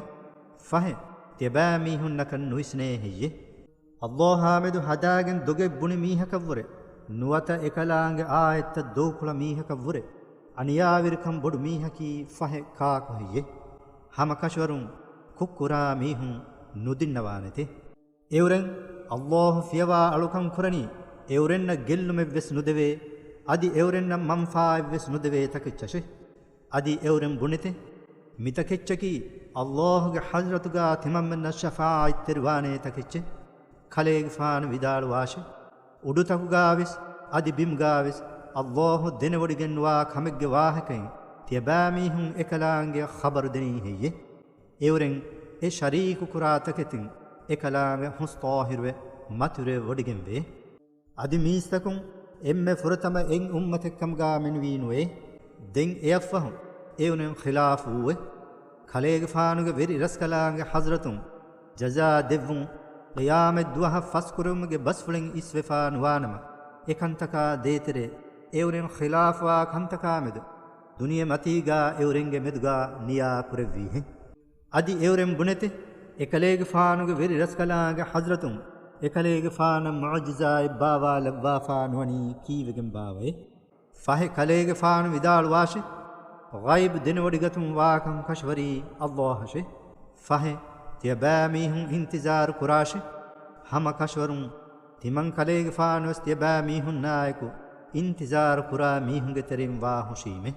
ފަހެ، ތިޔަބައިމީހުންނަކަށް ނުވިސްނޭ ހެއްޔޭ؟ ﷲ އާމެދު ހަދާގެން ދޮގެއް ބުނި މީހަކަށްވުރެ، ނުވަތަ އެކަލާނގެ އާޔަތްތައް ދޮގުކުޅަ މީހަކަށްވުރެ، އަނިޔާވެރިކަން ބޮޑު މީހަކީ ފަހެ ކާކު ހެއްޔޭ؟ ހަމަ ކަށަވަރުން ކުށްކުރާ މީހުން ނުދިންނަވާނެތެ. އެއުރެން ﷲ ފިޔަވާ އަޅުކަން ކުރަނީ، އެއުރެންނަށް ގެއްލުމެއްވެސް ނުދެވޭ، އަދި އެއުރެންނަށް މަންފާއެއްވެސް ނުދެވޭ ތަކެއްޗަށެ. އަދި އެއުރެން ބުނެތެ، މިތަކެއްޗަކީ ﷲ ގެ ޙަޟްރަތުގާ ތިމަންމެންނަށް ޝަފާޢަތްތެރިވާނޭ ތަކެއްޗެއް. ކަލޭގެފާނު ވިދާޅުވާށެ، އުޑުތަކުގާވެސް އަދި ބިމުގާވެސް ﷲ ދެނެވޮޑިގެންވާ ކަމެއްގެ ވާހަކައިން ތިޔަބައިމީހުން އެކަލާނގެއަށް ޚަބަރު ދެނީ ހެއްޔޭ؟ އެއުރެން އެ ޝަރީކު ކުރާ ތަކެތިން އެކަލާނގެ ހުސް ޠާހިރުވެ މަތިވެރިވެ ވޮޑިގެންވޭ. އަދި މީސްތަކުން އެންމެ ފުރަތަމަ އެއް އުއްމަތެއްކަމުގާ މެނުވީ ނުވޭ. ދެން އެއަށްފަހު އެއުރެން ޚިލާފު ވޫއެ. ކަލޭގެފާނުގެ ވެރި ރަސްކަލާނގެ ޙަޟްރަތުން ޖަޒާ ދެއްވުން، ޤިޔާމަތް ދުވަހަށް ފަސްކުރެވުމުގެ ބަސްފުޅެއް އިސްވެފާ ނުވާނަމަ، އެކަންތަކާ ދޭތެރޭ އެއުރެން ޚިލާފުވާ ކަންތަކާމެދު ދުނިޔެމަތީގާ އެއުރެންގެ މެދުގާ ނިޔާ ކުރެއްވީހެ. އަދި އެއުރެން ބުނެތެ، އެކަލޭގެފާނުގެ ވެރި ރަސްކަލާނގެ ޙަޟްރަތުން އެކަލޭގެފާނަށް މުޢުޖިޒާއެއް ބާވާލައްވާފާ ނުވަނީ ކީއްވެގެން ބާވައޭ؟ ފަހެ ކަލޭގެފާނު ވިދާޅުވާށެ، ޣައިބު ދެނެވޮޑިގަތުން ވާކަން ކަށަވަރީ ﷲ އަށެ. ފަހެ ތިޔަބައިމީހުން އިންތިޒާރު ކުރާށެ. ހަމަ ކަށަވަރުން ތިމަން ކަލޭގެފާނުވެސް ތިޔަބައިމީހުންނާއެކު އިންތިޒާރު ކުރާ މީހުންގެ ތެރެއިން ވާ ހުށީމެ.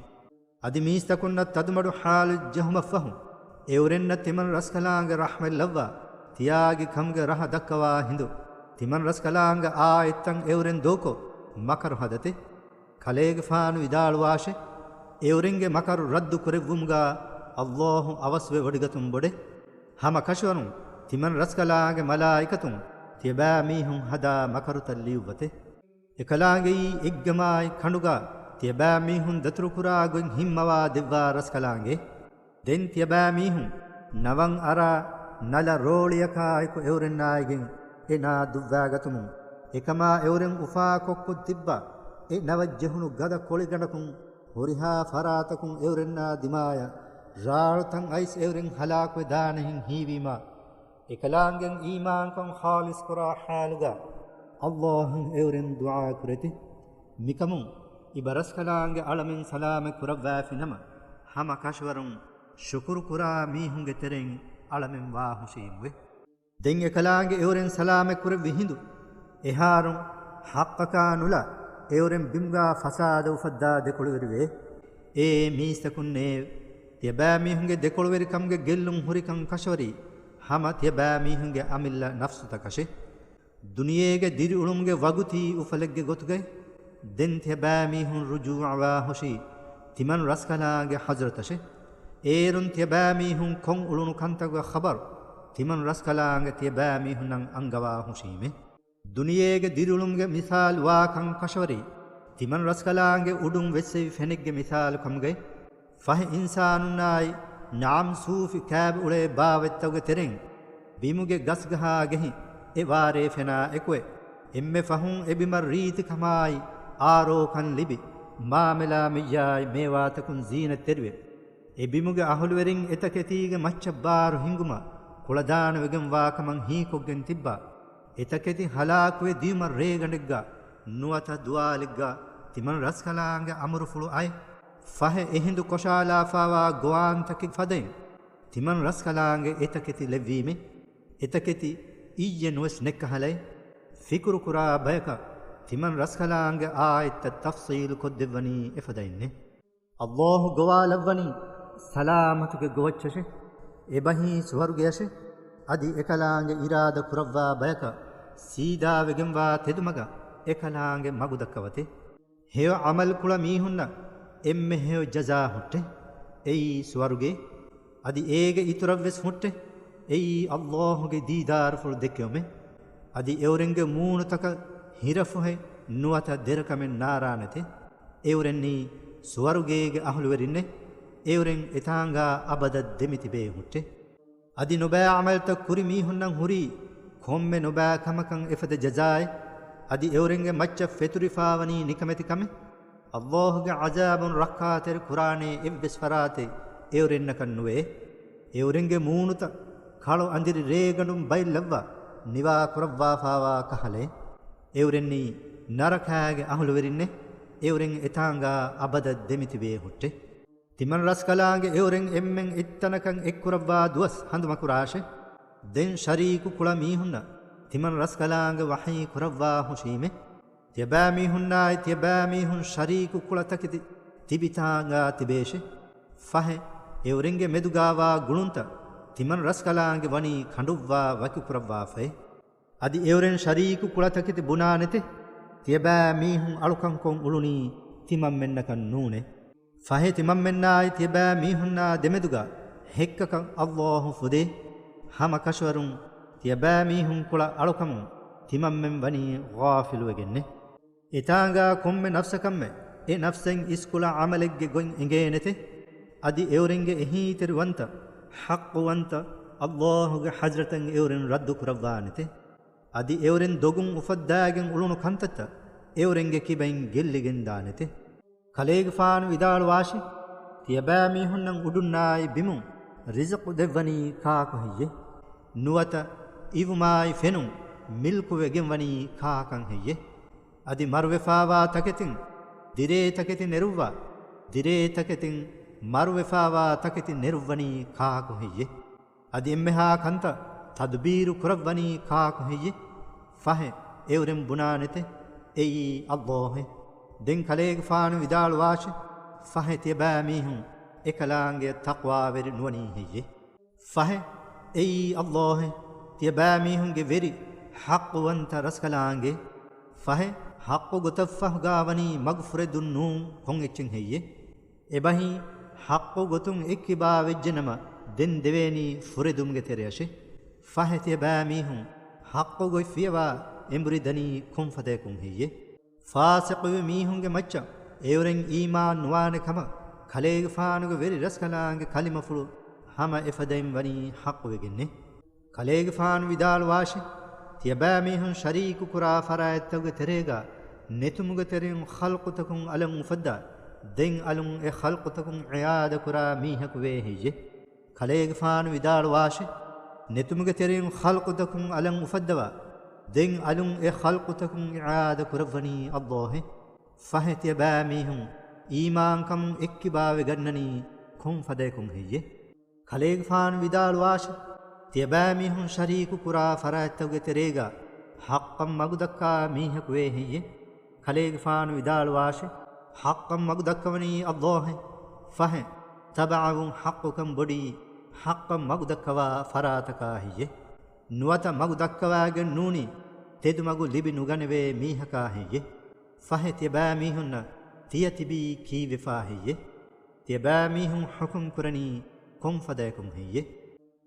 އަދި މީސްތަކުންނަށް ތަދުމަޑު ޙާލު ޖެހުމަށްފަހު، އެއުރެންނަށް ތިމަން ރަސްކަލާނގެ ރަޙްމަތް ލައްވާ، ތިޔާގި ކަމުގެ ރަހަ ދައްކަވާ ހިނދު، ތިމަން ރަސްކަލާނގެ އާޔަތްތައް އެއުރެން ދޫކޮށް، މަކަރު ހަދަތެ. ކަލޭގެފާނު ވިދާޅުވާށެ، އެއުރެންގެ މަކަރު ރައްދު ކުރެއްވުމުގާ ﷲ އަވަސްވެ ވޮޑިގަތުން ބޮޑެ. ހަމަ ކަށަވަރުން ތިމަން ރަސްކަލާނގެ މަލާއިކަތުން ތިޔަބައިމީހުން ހަދާ މަކަރުތައް ލިޔުއްވަތެ. އެކަލާނގެއީ އެއްގަމާއި ކަނޑުގާ ތިޔަބައިމީހުން ދަތުރުކުރާ ގޮތް ހިންމަވާ ދެއްވާ ރަސްކަލާނގެ. ދެން ތިޔަބައިމީހުން ނަވަން އަރާ ނަލަ ރޯޅިއަކާއެކު އެއުރެންނާއިގެން އެ ނާ ދުއްވާގަތުމުން، އެކަމާ އެއުރެން އުފާކޮށްކޮށް ތިއްބާ އެ ނަވަށް ޖެހުނު ގަދަ ކޮޅިގަނޑަކުން ހުރިހާ ފަރާތަކުން އެއުރެންނާ ދިމާޔަށް ރާޅުތައް އައިސް އެއުރެން ހަލާކުވެ ދާނެހެން ހީވީމާ، އެކަލާނގެ އީމާންކަން ޚާލިޞްކުރާ ޙާލުގަ ﷲ އަށް އެއުރެން ދުޢާ ކުރެތި. މިކަމުން އިބަރަސްކަލާނގެ އަޅަމެން ސަލާމަތް ކުރައްވާފިނަމަ، ހަމަ ކަށަވަރުން ޝުކުރު ކުރާ މީހުންގެ ތެރެއިން އަޅަމެން ވާ ހުށީމުވެ. ދެން އެކަލާނގެ އެއުރެން ސަލާމަތް ކުރެއްވި ހިނދު، އެހާރުން ޙައްޤަކާ ނުލާ އެއުރެން ބިމުގާ ފަސާދަ އުފައްދާ ދެކޮޅުވެރިވޭ. އޭ މީސްތަކުންނޭވެ! ތިޔަބައިމީހުންގެ ދެކޮޅުވެރިކަމުގެ ގެއްލުން ހުރިކަން ކަށަވަރީ ހަމަ ތިޔަބައިމީހުންގެ އަމިއްލަ ނަފްސުތަކަށޭ. ދުނިޔޭގެ ދިރިއުޅުމުގެ ވަގުތީ އުފަލެއްގެ ގޮތުގައި ދެން ތިޔަބައިމީހުން ރުޖޫޢަވާ ހުށީ ތިމަން ރަސްކަލާނގެ ޙަޟްރަތަށޭ. އޭރުން ތިޔަބައިމީހުން ކޮށް އުޅުނު ކަންތަކުގެ ޚަބަރު ތިމަން ރަސްކަލާނގެ ތިޔަބައިމީހުންނަށް އަންގަވާ ހުށީމޭ. ދުނިޔޭގެ ދިރިއުޅުމުގެ މިސާލު ވާކަން ކަށަވަރީ، ތިމަން ރަސްކަލާނގެ އުޑުން ވެއްސެވި ފެނެއްގެ މިސާލު ކަމުގައި، ފަހެ އިންސާނުންނާއި ނަޢަމް ސޫފި ކާބައުޅޭ ބާވަތްތަކުގެ ތެރެއިން ބިމުގެ ގަސްގަހާގެހި އެ ވާރޭ ފެނާ އެކުވެ، އެންމެ ފަހުން އެ ބިމަށް ރީތިކަމާއި އާރޯކަން ލިބި، މާމެލާ މިއްޔާއި މޭވާތަކުން ޒީނަތްތެރިވެ، އެ ބިމުގެ އަހުލުވެރިން އެތަކެތީގެ މައްޗަށް ބާރު ހިނގުމަށް ކުޅަދާނަވެގެންވާކަމަށް ހީކޮށްގެން ތިއްބާ، އެތަކެތި ހަލާކުވެ ދިޔުމަށް ރޭގަނޑެއްގަ ނުވަތަ ދުވާލެއްގަ ތިމަން ރަސްކަލާނގެ އަމުރުފުޅު އައި، ފަހެ އެހިނދު ކޮށާލާފާވާ ގޮވާންތަކެއް ފަދައިން، ތިމަން ރަސްކަލާނގެ އެތަކެތި ލެއްވީމޭ. އެތަކެތި އިއްޔެ ނުވެސް ނެއްކަހަލައި، ފިކުރުކުރާ ބަޔަކަށް ތިމަން ރަސްކަލާނގެ އާޔަތްތައް ތަފްޞީލު ކޮށްދެއްވަނީ އެފަދައިންނޭ. އައްލާހު ގޮވާލައްވަނީ ސަލާމަތުގެ ގޮވައްޗަށެ. އެބަހީ ސުވަރުގެއަށެ. އަދި އެކަލާނގެ އިރާދަ ކުރައްވާ ބަޔަކަށް ސީދާވެގެންވާ ތެދުމަގަށް އެކަލާނގެ މަގު ދައްކަވަތެ. ހެޔޮ ޢަމަލު ކުޅަ މީހުންނަށް އެންމެ ހެޔޮ ޖަޒާ ހުއްޓެ. އެއީ ސުވަރުގެ. އަދި އޭގެ އިތުރަށްވެސް ހުއްޓެ. އެއީ އައްލާހުގެ ދީދާރުފުޅު ދެއްކެވުމެ. އަދި އެއުރެންގެ މޫނުތަކަށް ހިރަފުހެއް ނުވަތަ ދެރަކަމެއް ނާރާނެތެ. އެއުރެންނީ ސުވަރުގޭގެ އަހުލުވެރިންނެ. އެއުރެން އެތާނގާ އަބަދަށް ދެމިތިބޭ ހުއްޓެ. އަދި ނުބައި ޢަމަލްތައް ކުރި މީހުންނަށް ހުރީ ކޮންމެ ނުބައި ކަމަކަށް އެފަދަ ޖަޒާއެއް. އަދި އެއުރެންގެ މައްޗަށް ފެތުރިފާވަނީ ނިކަމެތި ކަމެއް. އައްލާހުގެ ޢަޒާބުން ރައްކާތެރި ކުރާނޭ އެއްވެސް ފަރާތެއް އެއުރެންނަކަށް ނުވޭ. އެއުރެންގެ މޫނުތައް ކަޅު އަނދިރި ރޭގަނޑުން ބައިލައްވާ ނިވާ ކުރައްވާފާވާ ކަހަލައެއް. އެއުރެންނީ ނަރަކާގެ އަހުލުވެރިންނެ. އެއުރެން އެތާނގާ އަބަދަށް ދެމިތިބޭ ހުއްޓެ. ތިމަން ރަސްކަލާނގެ އެއުރެން އެންމެން އެއްތަނަކަށް އެއްކުރައްވާ ދުވަސް ހަނދުމަކުރާށެ. ދެން ޝަރީކު ކުޅަ މީހުންނަށް ތިމަން ރަސްކަލާނގެ ވަޙީ ކުރައްވާ ހުށީމެ. ތިޔަބައިމީހުންނާއި ތިޔަބައިމީހުން ޝަރީކު ކުޅަ ތަކެތި ތިބިތާނގާ ތިބޭށެ. ފަހެ، އެއުރެންގެ މެދުގާވާ ގުޅުންތައް ތިމަން ރަސްކަލާނގެ ވަނީ ކަނޑުއްވާ ވަކިކުރައްވާފައެ. އަދި އެއުރެން ޝަރީކު ކުޅަ ތަކެތި ބުނާނެތެ. ތިޔަބައިމީހުން އަޅުކަންކޮށް އުޅުނީ ތިމަންމެންނަކަށް ނޫނޭ. ފަހެ ތިމަންމެންނާއި ތިޔަބައިމީހުންނާ ދެމެދުގަ ހެއްކަކަށް އައްލާހު ފުދޭ. ހަމަ ކަށަވަރުން ތިޔަބައިމީހުން ކުޅަ އަޅުކަމުން ތިމަންމެން ވަނީ ޣާފިލުވެގެންނެ. އެތާނގާ ކޮންމެ ނަފްސަކަށްމެ އެ ނަފްސަށް އިސްކުޅަ ޢަމަލެއްގެ ގޮތް އެނގޭނެތެ. އަދި އެއުރެންގެ އެހީތެރިވަންތަ، ޙައްޤުވަންތަ، އައްލާހުގެ ޙަޟްރަތަށް އެއުރެން ރައްދު ކުރައްވާނެތެ. އަދި އެއުރެން ދޮގުން އުފައްދާގެން އުޅުނު ކަންތައްތައް އެއުރެންގެ ކިބައިން ގެއްލިގެން ދާނެތެ. ކަލޭގެފާނު ވިދާޅުވާށި، ތިޔަބައިމީހުންނަށް އުޑުންނާއި ބިމުން ރިޒުޤު ދެއްވަނީ ކާކު ހެއްޔެ؟ ނުވަތަ އިވުމާއި ފެނުން މިލްކުވެގެންވަނީ ކާކަން ހެއްޔެ؟ އަދި މަރުވެފާވާ ތަކެތިން ދިރޭ ތަކެތި ނެރުއްވާ، ދިރޭ ތަކެތިން މަރުވެފާވާ ތަކެތި ނެރުއްވަނީ ކާކު ހެއްޔެ؟ އަދި އެންމެހާ ކަންތައް ތަދުބީރު ކުރައްވަނީ ކާކު ހެއްޔެ؟ ފަހެ، އެއުރެން ބުނާނެތެ، އެއީ އައްލާހެ. ދެން ކަލޭގެފާނު ވިދާޅުވާށި، ފަހެ ތިޔަބައިމީހުން އެކަލާނގެ ތަޤްވާވެރި ނުވަނީ ހެއްޔެ؟ ފަހެ، އެއީ އައްލާހެ، ތިޔަބައިމީހުންގެ ވެރި ޙައްޤުވަންތަ ރަސްކަލާނގެ. ފަހެ، ޙައްޤު ގޮތަށްފަހުގާ ވަނީ މަގު ފުރެދުން ނޫން ކޮން އެއްޗެއް ހެއްޔެ؟ އެބަހީ، ޙައްޤު ގޮތުން އެއްކިބާ ވެއްޖެނަމަ، ދެން ދެވޭނީ ފުރެދުމުގެ ތެރެއަށެ. ފަހެ ތިޔަބައިމީހުން ޙައްޤު ގޮތް ފިޔަވާ އެނބުރި ދަނީ ކޮން ފަދަޔަކުން ހެއްޔެ؟ ފާސިޤުވި މީހުންގެ މައްޗަށް އެއުރެން އީމާން ނުވާނެ ކަމަށް ކަލޭގެފާނުގެ ވެރި ރަސްކަލާނގެ ކަލިމަފުޅު ހަމަ އެފަދައިން ވަނީ ޙައްޤުވެގެންނެ. ކަލޭގެފާނު ވިދާޅުވާށި، ތިޔަބައިމީހުން ޝަރީކު ކުރާ ފަރާތްތަކުގެ ތެރޭގަ ނެތުމުގެ ތެރެއިން ޚަލްޤުތަކުން އަލަށް އުފައްދާ، ދެން އަލުން އެ ޚަލްޤުތަކުން އިޢާދަ ކުރާ މީހަކު ވޭ ހެއްޔެ؟ ކަލޭގެފާނު ވިދާޅުވާށި، ނެތުމުގެ ތެރެއިން ޚަލްޤުތަކުން އަލަށް އުފައްދަވާ، ދެން އަލުން އެ ޚަލްޤުތަކުން އިޢާދަ ކުރައްވަނީ އައްލާހެ. ފަހެ ތިޔަބައިމީހުން އީމާންކަމުން އެއްކިބާވެގަންނަނީ ކޮން ފަދަޔަކުން ހެއްޔެ؟ ކަލޭގެފާނު ވިދާޅުވާށި، ތިޔަބައިމީހުން ޝަރީކު ކުރާ ފަރާތްތަކުގެ ތެރޭގަ ޙައްޤަށް މަގު ދައްކާ މީހަކު ވޭ ހެއްޔެ؟ ކަލޭގެފާނު ވިދާޅުވާށި، ޙައްޤަށް މަގު ދައްކަވަނީ އައްލާހެ. ފަހެ، ތަބަޢަވުން ޙައްޤުކަން ބޮޑީ، ޙައްޤަށް މަގު ދައްކަވާ ފަރާތަކާ ހެއްޔެ؟ ނުވަތަ މަގު ދައްކަވާގެން ނޫނީ، ތެދު މަގު ލިބި ނުގަނެވޭ މީހަކާ ހެއްޔެ؟ ފަހެ ތިޔަބައިމީހުންނަށް ތިޔަ ތިބީ ކީއްވެފާ ހެއްޔެ؟ ތިޔަބައިމީހުން ޙުކުމް ކުރަނީ ކޮން ފަދަޔަކުން ހެއްޔެ؟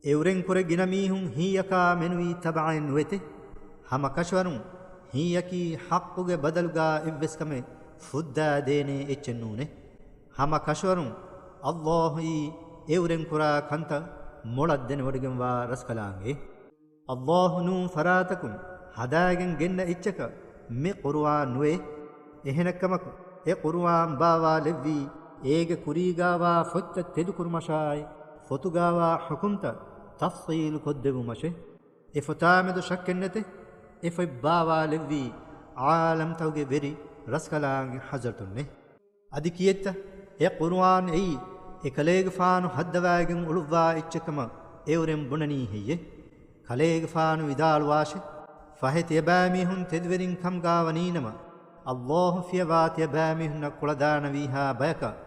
އެއުރެން ކުރެ ގިނަ މީހުން ހިތްޔަކާ މެނުވީ ތަބަޢެއް ނުވެތެ. ހަމަ ކަށަވަރުން ހިތްޔަކީ ޙައްޤުގެ ބަދަލުގާ އެއްވެސް ކަމެއް ފުއްދާ ދޭނޭ އެއްޗެއް ނޫނޭ. ހަމަ ކަށަވަރުން އައްލާހުއީ އެއުރެން ކުރާ ކަންތައް މޮޅަށް ދެނެވޮޑިގެންވާ ރަސްކަލާނގެ. އައްލާހު ނޫން ފަރާތަކުން ހަދާގެން ގެންނަ އެއްޗަކަށް މި ޤުރުއާން ނުވޭ. އެހެނެއްކަމަކު، އެ ޤުރުއާން ބާވާލެއްވީ، އޭގެ ކުރީގާވާ ފޮތްތައް ތެދުކުރުމަށާއި، ފޮތުގާވާ ޙުކުމްތައް ތަފްޞީލު ކޮށްދެއްވުމަށެ. އެ ފޮތާމެދު ޝައްކެއްނެތެ. އެ ފޮތް ބާވާލެއްވީ، ޢާލަމްތަކުގެ ވެރި ރަސްކަލާނގެ ޙަޟްރަތުންނެ. އަދި ކިއެއްތަ؟ އެ ޤުރުއާން އެއީ އެކަލޭގެފާނު ހައްދަވައިގެން އުޅުއްވާ އެއްޗެއް ކަމަށް އެއުރެން ބުނަނީ ހެއްޔެ؟ ކަލޭގެފާނު ވިދާޅުވާށެ، ފަހެ ތިޔަބައިމީހުން ތެދުވެރިން ކަމުގާ ވަނީނަމަ، ﷲ ފިޔަވާ ތިޔަބައިމީހުންނަށް ކުޅަދާނަވީހާ ބަޔަކަށް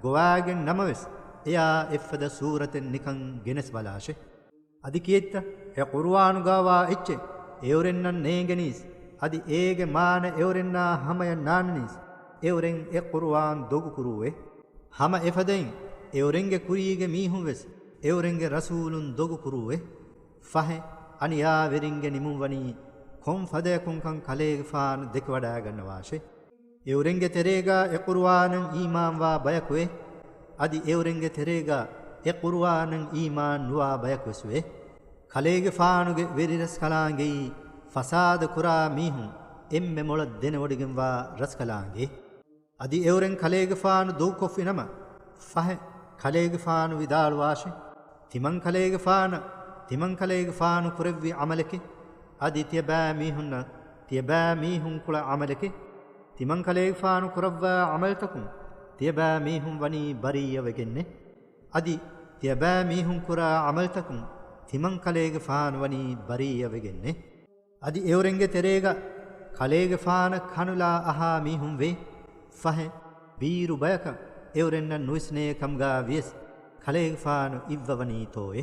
ގޮވާގެން ނަމަވެސް، އެޔާ އެއްފަދަ ސޫރަތެއް ނިކަން ގެނެސް ބަލާށެ. އަދި ކިއެއްތަ؟ އެ ޤުރުއާނުގާވާ އެއްޗެއް އެއުރެންނަށް ނޭނގެނީސް، އަދި އޭގެ މާނަ އެއުރެންނާ ހަމަޔަށް ނާންނަނީސް، އެއުރެން އެ ޤުރުއާން ދޮގުކުރޫއޭ. ހަމަ އެފަދައިން އެއުރެންގެ ކުރީގެ މީހުން ވެސް އެއުރެންގެ ރަސޫލުން ދޮގުކުރޫއޭ. ފަހެ، އަނިޔާވެރިންގެ ނިމުން ވަނީ ކޮން ފަދަޔަކުންކަން ކަލޭގެފާނު ދެކެވަޑައިގަންނަވާށޭ. އެއުރެންގެ ތެރޭގާ އެ ޤުރުއާނަށް އީމާންވާ ބަޔަކު ވޭ. އަދި އެއުރެންގެ ތެރޭގާ އެ ޤުރުއާނަށް އީމާން ނުވާ ބަޔަކު ވެސް ވޭ. ކަލޭގެފާނުގެ ވެރިރަސްކަލާނގެއީ ފަސާދަ ކުރާ މީހުން އެންމެ މޮޅަށް ދެނެވޮޑިގެންވާ ރަސްކަލާނގެ. އަދި އެއުރެން ކަލޭގެފާނު ދޮގުކޮށްފިނަމަ، ފަހެ، ކަލޭގެފާނު ވިދާޅުވާށެ، ތިމަން ކަލޭގެފާނަށް ތިމަން ކަލޭގެފާނު ކުރެއްވި ޢަމަލެކޭ، އަދި ތިޔަބައިމީހުންނަށް ތިޔަބައިމީހުން ކުޅަ ޢަމަލެކޭ. ތިމަން ކަލޭގެފާނު ކުރައްވާ ޢަމަލުތަކުން ތިޔަބައިމީހުން ވަނީ ބަރީއަވެގެންނޭ. އަދި ތިޔަބައިމީހުން ކުރާ ޢަމަލުތަކުން ތިމަން ކަލޭގެފާނު ވަނީ ބަރީއަވެގެންނޭ. އަދި އެއުރެންގެ ތެރޭގަ ކަލޭގެފާނަށް ކަނުލާ އަހާ މީހުން ވޭ. ފަހެ، ބީރު ބަޔަކަށް އެއުރެންނަށް ނުވިސްނޭ ކަމުގާ ވިޔަސް ކަލޭގެފާނު އިއްވަވަނީތޯއޭ.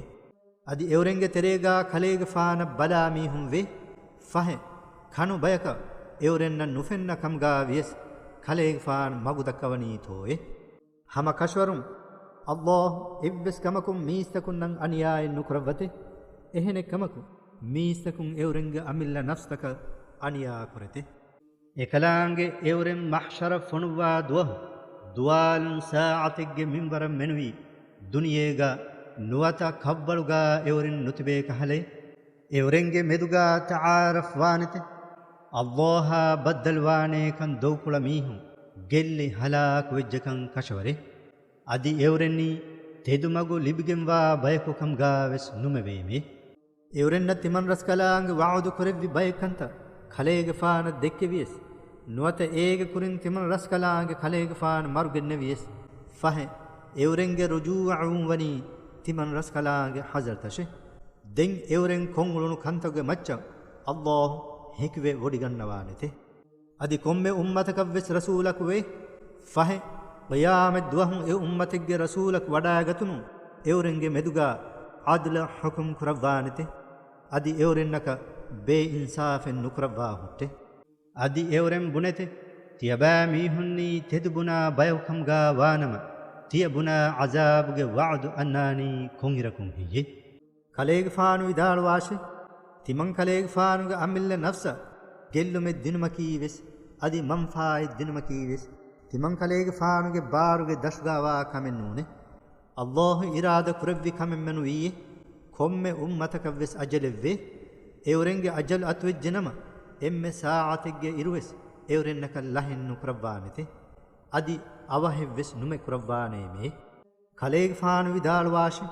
އަދި އެއުރެންގެ ތެރޭގާ ކަލޭގެފާނަށް ބަލާ މީހުން ވޭ. ފަހެ، ކަނު ބަޔަކަށް އެއުރެންނަށް ނުފެންނަ ކަމުގާ ވިޔަސް ކަލޭގެފާނު މަގު ދައްކަވަނީތޯއޭ. ހަމަ ކަށަވަރުން، ﷲ އެއްވެސް ކަމަކުން މީސްތަކުންނަށް އަނިޔާއެއް ނުކުރައްވަތޭ. އެހެނެއް ކަމަކު، މީސްތަކުން އެއުރެންގެ އަމިއްލަ ނަފްސްތަކަށް އަނިޔާ ކުރެތޭ. އެކަލާނގެ އެއުރެން މަޙްޝަރަށް ފޮނުއްވާ ދުވަހު، ދުވާލުން ސާޢަތެއްގެ މިންވަރަށް މެނުވީ، ދުނިޔޭގަ ނުވަތަ ކަށްވަޅުގާ އެއުރެން ނުތިބޭ ކަހަލައޭ. އެއުރެންގެ މެދުގާ ތަޢާރަފް ވާނެތެ. ﷲ އާ ބައްދަލުވާނޭކަން ދޮގުކުޅަ މީހުން ގެއްލި ހަލާކު ވެއްޖެކަން ކަށަވަރޭ. އަދި އެއުރެންނީ ތެދުމަގު ލިބިގެންވާ ބަޔަކު ކަމުގާވެސް ނުމެވޭމޭ. އެއުރެންނަށް ތިމަން ރަސްކަލާނގެ ވަޢުދު ކުރެއްވި ބައެއްކަންތައް ކަލޭގެފާނަށް ދެއްކެވިޔަސް، ނުވަތަ އޭގެ ކުރިން ތިމަން ރަސްކަލާނގެ ކަލޭގެފާނު މަރުގެންނެވިޔަސް، ފަހެ، އެއުރެންގެ ރުޖޫޢަވުން ވަނީ ތިމަން ރަސްކަލާނގެ ޙަޟްރަތަށެ. ދެން އެއުރެން ކޮށްއުޅުނު ކަންތަކުގެ މައްޗަށް ﷲ ހެކިވެ ވޮޑިގަންނަވާނެތެ. އަދި ކޮންމެ އުއްމަތަކަށްވެސް ރަސޫލަކު ވޭ. ފަހެ، ޤިޔާމަތް ދުވަހު އެ އުއްމަތެއްގެ ރަސޫލަކު ވަޑައިގަތުމުން އެއުރެންގެ މެދުގާ ޢަދުލަށް ޙުކުމް ކުރައްވާނެތެ. އަދި އެއުރެންނަކަށް ބޭއިންސާފެއް ނުކުރައްވާ ހުއްޓެ. އަދި އެއުރެން ބުނެތެ، ތިޔަބައިމީހުންނީ ތެދުބުނާ ބަޔަކު ކަމުގާ ވާނަމަ، ތިޔަބުނާ ޢަޒާބުގެ ވަޢުދު އަންނާނީ ކޮންއިރަކުން ހެއްޔޭ؟ ކަލޭގެފާނު ވިދާޅުވާށި، ތިމަން ކަލޭގެފާނުގެ އަމިއްލަ ނަފްސަށް ގެއްލުމެއް ދިނުމަކީވެސް، އަދި މަންފާއެއް ދިނުމަކީވެސް، ތިމަން ކަލޭގެފާނުގެ ބާރުގެ ދަށުގާވާ ކަމެއް ނޫނޭ. ﷲ އިރާދަ ކުރެއްވި ކަމެއް މެނުވީއޭ، ކޮންމެ އުއްމަތަކަށްވެސް އަޖަލެއްވޭ. އެއުރެންގެ އަޖަލު އަތުވެއްޖެނަމަ، އެންމެ ސާޢަތެއްގެ އިރުވެސް އެއުރެންނަކަށް ލަހެއް ނުކުރައްވާނެތެ. އަދި އަވަހެއްވެސް ނުމެ ކުރައްވާނޭމޭ. ކަލޭގެފާނު ވިދާޅުވާށި،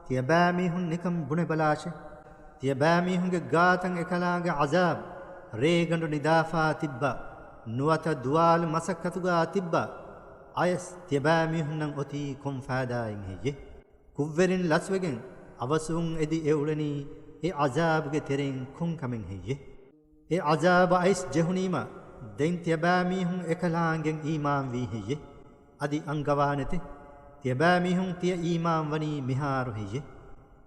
ތިޔަބައިމީހުން ނިކަން ބުނެބަލާށި. ތިޔަބައިމީހުންގެ ގާތަށް އެކަލާނގެ ޢަޒާބު ރޭގަނޑު ނިދާފާ ތިއްބާ، ނުވަތަ ދުވާލު މަސައްކަތުގާ ތިއްބާ، އަޔަސް ތިޔަބައިމީހުންނަށް އޮތީ ކޮން ފައިދާއެއް ހެއްޔޭ؟ ކުށްވެރިން ލަސްވެގެން އަވަސްވުން އެދި އެއުޅެނީ އެ ޢަޒާބުގެ ތެރެއިން ކޮން ކަމެއް ހެއްޔޭ؟ އެ ޢަޒާބަށް އައިސް ޖެހުނީމަ، ދެން ތިޔަބައިމީހުން އެކަލާނގެން އީމާންވީ ހެއްޔޭ؟ އަދި އަންގަވާނެތެ، ތިޔަބައިމީހުން ތިޔަ އީމާންވަނީ މިހާރު ހެއްޔޭ؟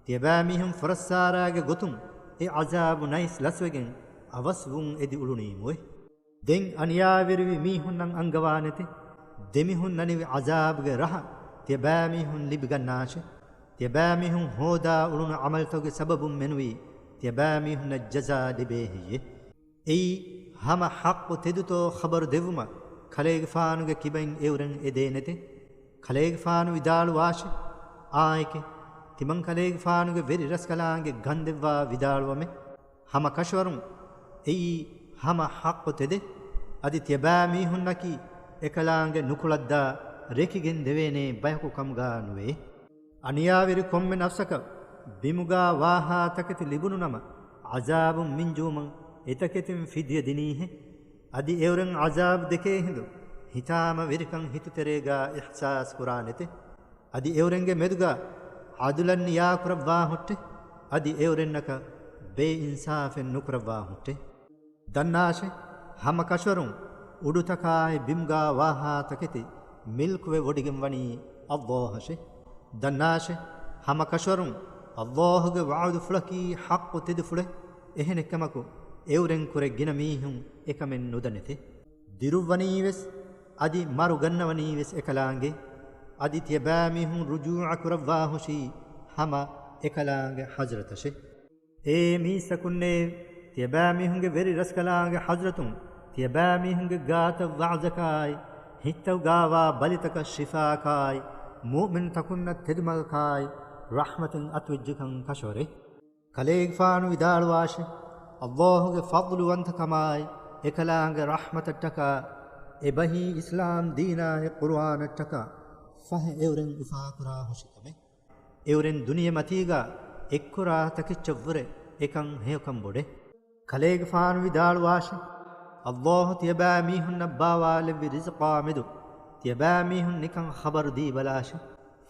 ތިޔަބައިމީހުން ފުރައްސާރާގެ ގޮތުން އެ ޢަޒާބު ނައިސް ލަސްވެގެން އަވަސްވުން އެދި އުޅުނީމުއޭ. ދެން އަނިޔާވެރިވި މީހުންނަށް އަންގަވާނެތެ، ދެމިހުންނަނިވި ޢަޒާބުގެ ރަހަ ތިޔަބައިމީހުން ލިބިގަންނާށެ. ތިޔަބައިމީހުން ހޯދާ އުޅުނު ޢަމަލުތަކުގެ ސަބަބުން މެނުވީ ތިޔަބައިމީހުންނަށް ޖަޒާ ލިބޭ ހެއްޔޭ؟ އެއީ ހަމަ ޙައްޤު ތެދުތޯ ޚަބަރު ދެއްވުމަށް ކަލޭގެފާނުގެ ކިބައިން އެއުރެން އެދޭނެތެ. ކަލޭގެފާނު ވިދާޅުވާށި، އާނއެކޭ، ތިމަން ކަލޭގެފާނުގެ ވެރި ރަސްކަލާނގެ ގަންދެއްވާ ވިދާޅުވަމޭ. ހަމަ ކަށަވަރުން އެއީ ހަމަ ޙައްޤު ތެދެއް. އަދި ތިޔަބައިމީހުންނަކީ އެކަލާނގެ ނުކުޅައްދާ ރެކިގެން ދެވޭނޭ ބަޔަކު ކަމުގާ ނުވޭ. އަނިޔާވެރި ކޮންމެ ނަފްސަކަށް ބިމުގާ ވާހާ ތަކެތި ލިބުނު ނަމަ، ޢަޒާބުން މިންޖުވުމަށް އެތަކެތިން ފިދިޔަ ދިނީހެއް. އަދި އެއުރެން ޢަޒާބު ދެކޭ ހިނދު، ހިތާމަވެރިކަން ހިތުތެރޭގާ އިޙްސާސް ކުރާނެތެ. އަދި އެއުރެންގެ މެދުގާ ޢަދުލަށް ނިޔާކުރައްވާ ހުއްޓެ. އަދި އެއުރެންނަކަށް ބޭއިންސާފެއް ނުކުރައްވާ ހުއްޓެ. ދަންނާށެ، ހަމަ ކަށަވަރުން އުޑުތަކާއި ބިމުގާ ވާހާ ތަކެތި މިލްކުވެ ވޮޑިގެން ވަނީ ﷲ އަށެ. ދަންނާށެ، ހަމަ ކަށަވަރުން ﷲ ގެ ވަޢުދުފުޅަކީ ޙައްޤު ތެދުފުޅެއް. އެހެނެއްކަމަކު، އެއުރެން ކުރެ ގިނަ މީހުން އެކަމެއް ނުދަނެތެ. ދިރުއްވަނީވެސް، އަދި މަރު ގަންނަވަނީވެސް އެކަލާނގެ. އަދި ތިޔަބައިމީހުން ރުޖޫޢަ ކުރައްވާ ހުށީ ހަމަ އެކަލާނގެ ޙަޟްރަތަށެ. އޭ މީސްތަކުންނޭ، ތިޔަބައިމީހުންގެ ވެރި ރަސްކަލާނގެ ޙަޟްރަތުން، ތިޔަބައިމީހުންގެ ގާތަށް ވަޢުޒަކާއި، ހިތަށް ގާވާ ބަލިތަކަށް ޝިފާކާއި، މުއުމިންތަކުންނަށް ތެދުމަގަކާއި، ރަޙްމަތެއް އަތުވެއްޖެކަން ކަށަވަރޭ. ކަލޭގެފާނު ވިދާޅުވާށެ، ﷲ ގެ ފަޟްލުވަންތަކަމާއި، އެކަލާނގެ ރަޙްމަތަށްޓަކާ، އެބަހީ އިސްލާމް ދީނާއި ޤުރުއާނަށްޓަކާ، ފަހެ އެއުރެން އުފާކުރާ ހުށިކަމެއް. އެއުރެން ދުނިޔެމަތީގާ އެއްކުރާ ތަކެއްޗަށްވުރެ އެކަން ހެޔޮކަން ބޮޑޭ. ކަލޭގެފާނު ވިދާޅުވާށެ، ﷲ ތިޔަބައިމީހުންނަށް ބާވާލެއްވި ރިޒުޤާ މެދު ތިޔަބައިމީހުން ނިކަން ޚަބަރު ދީބަލާށެ.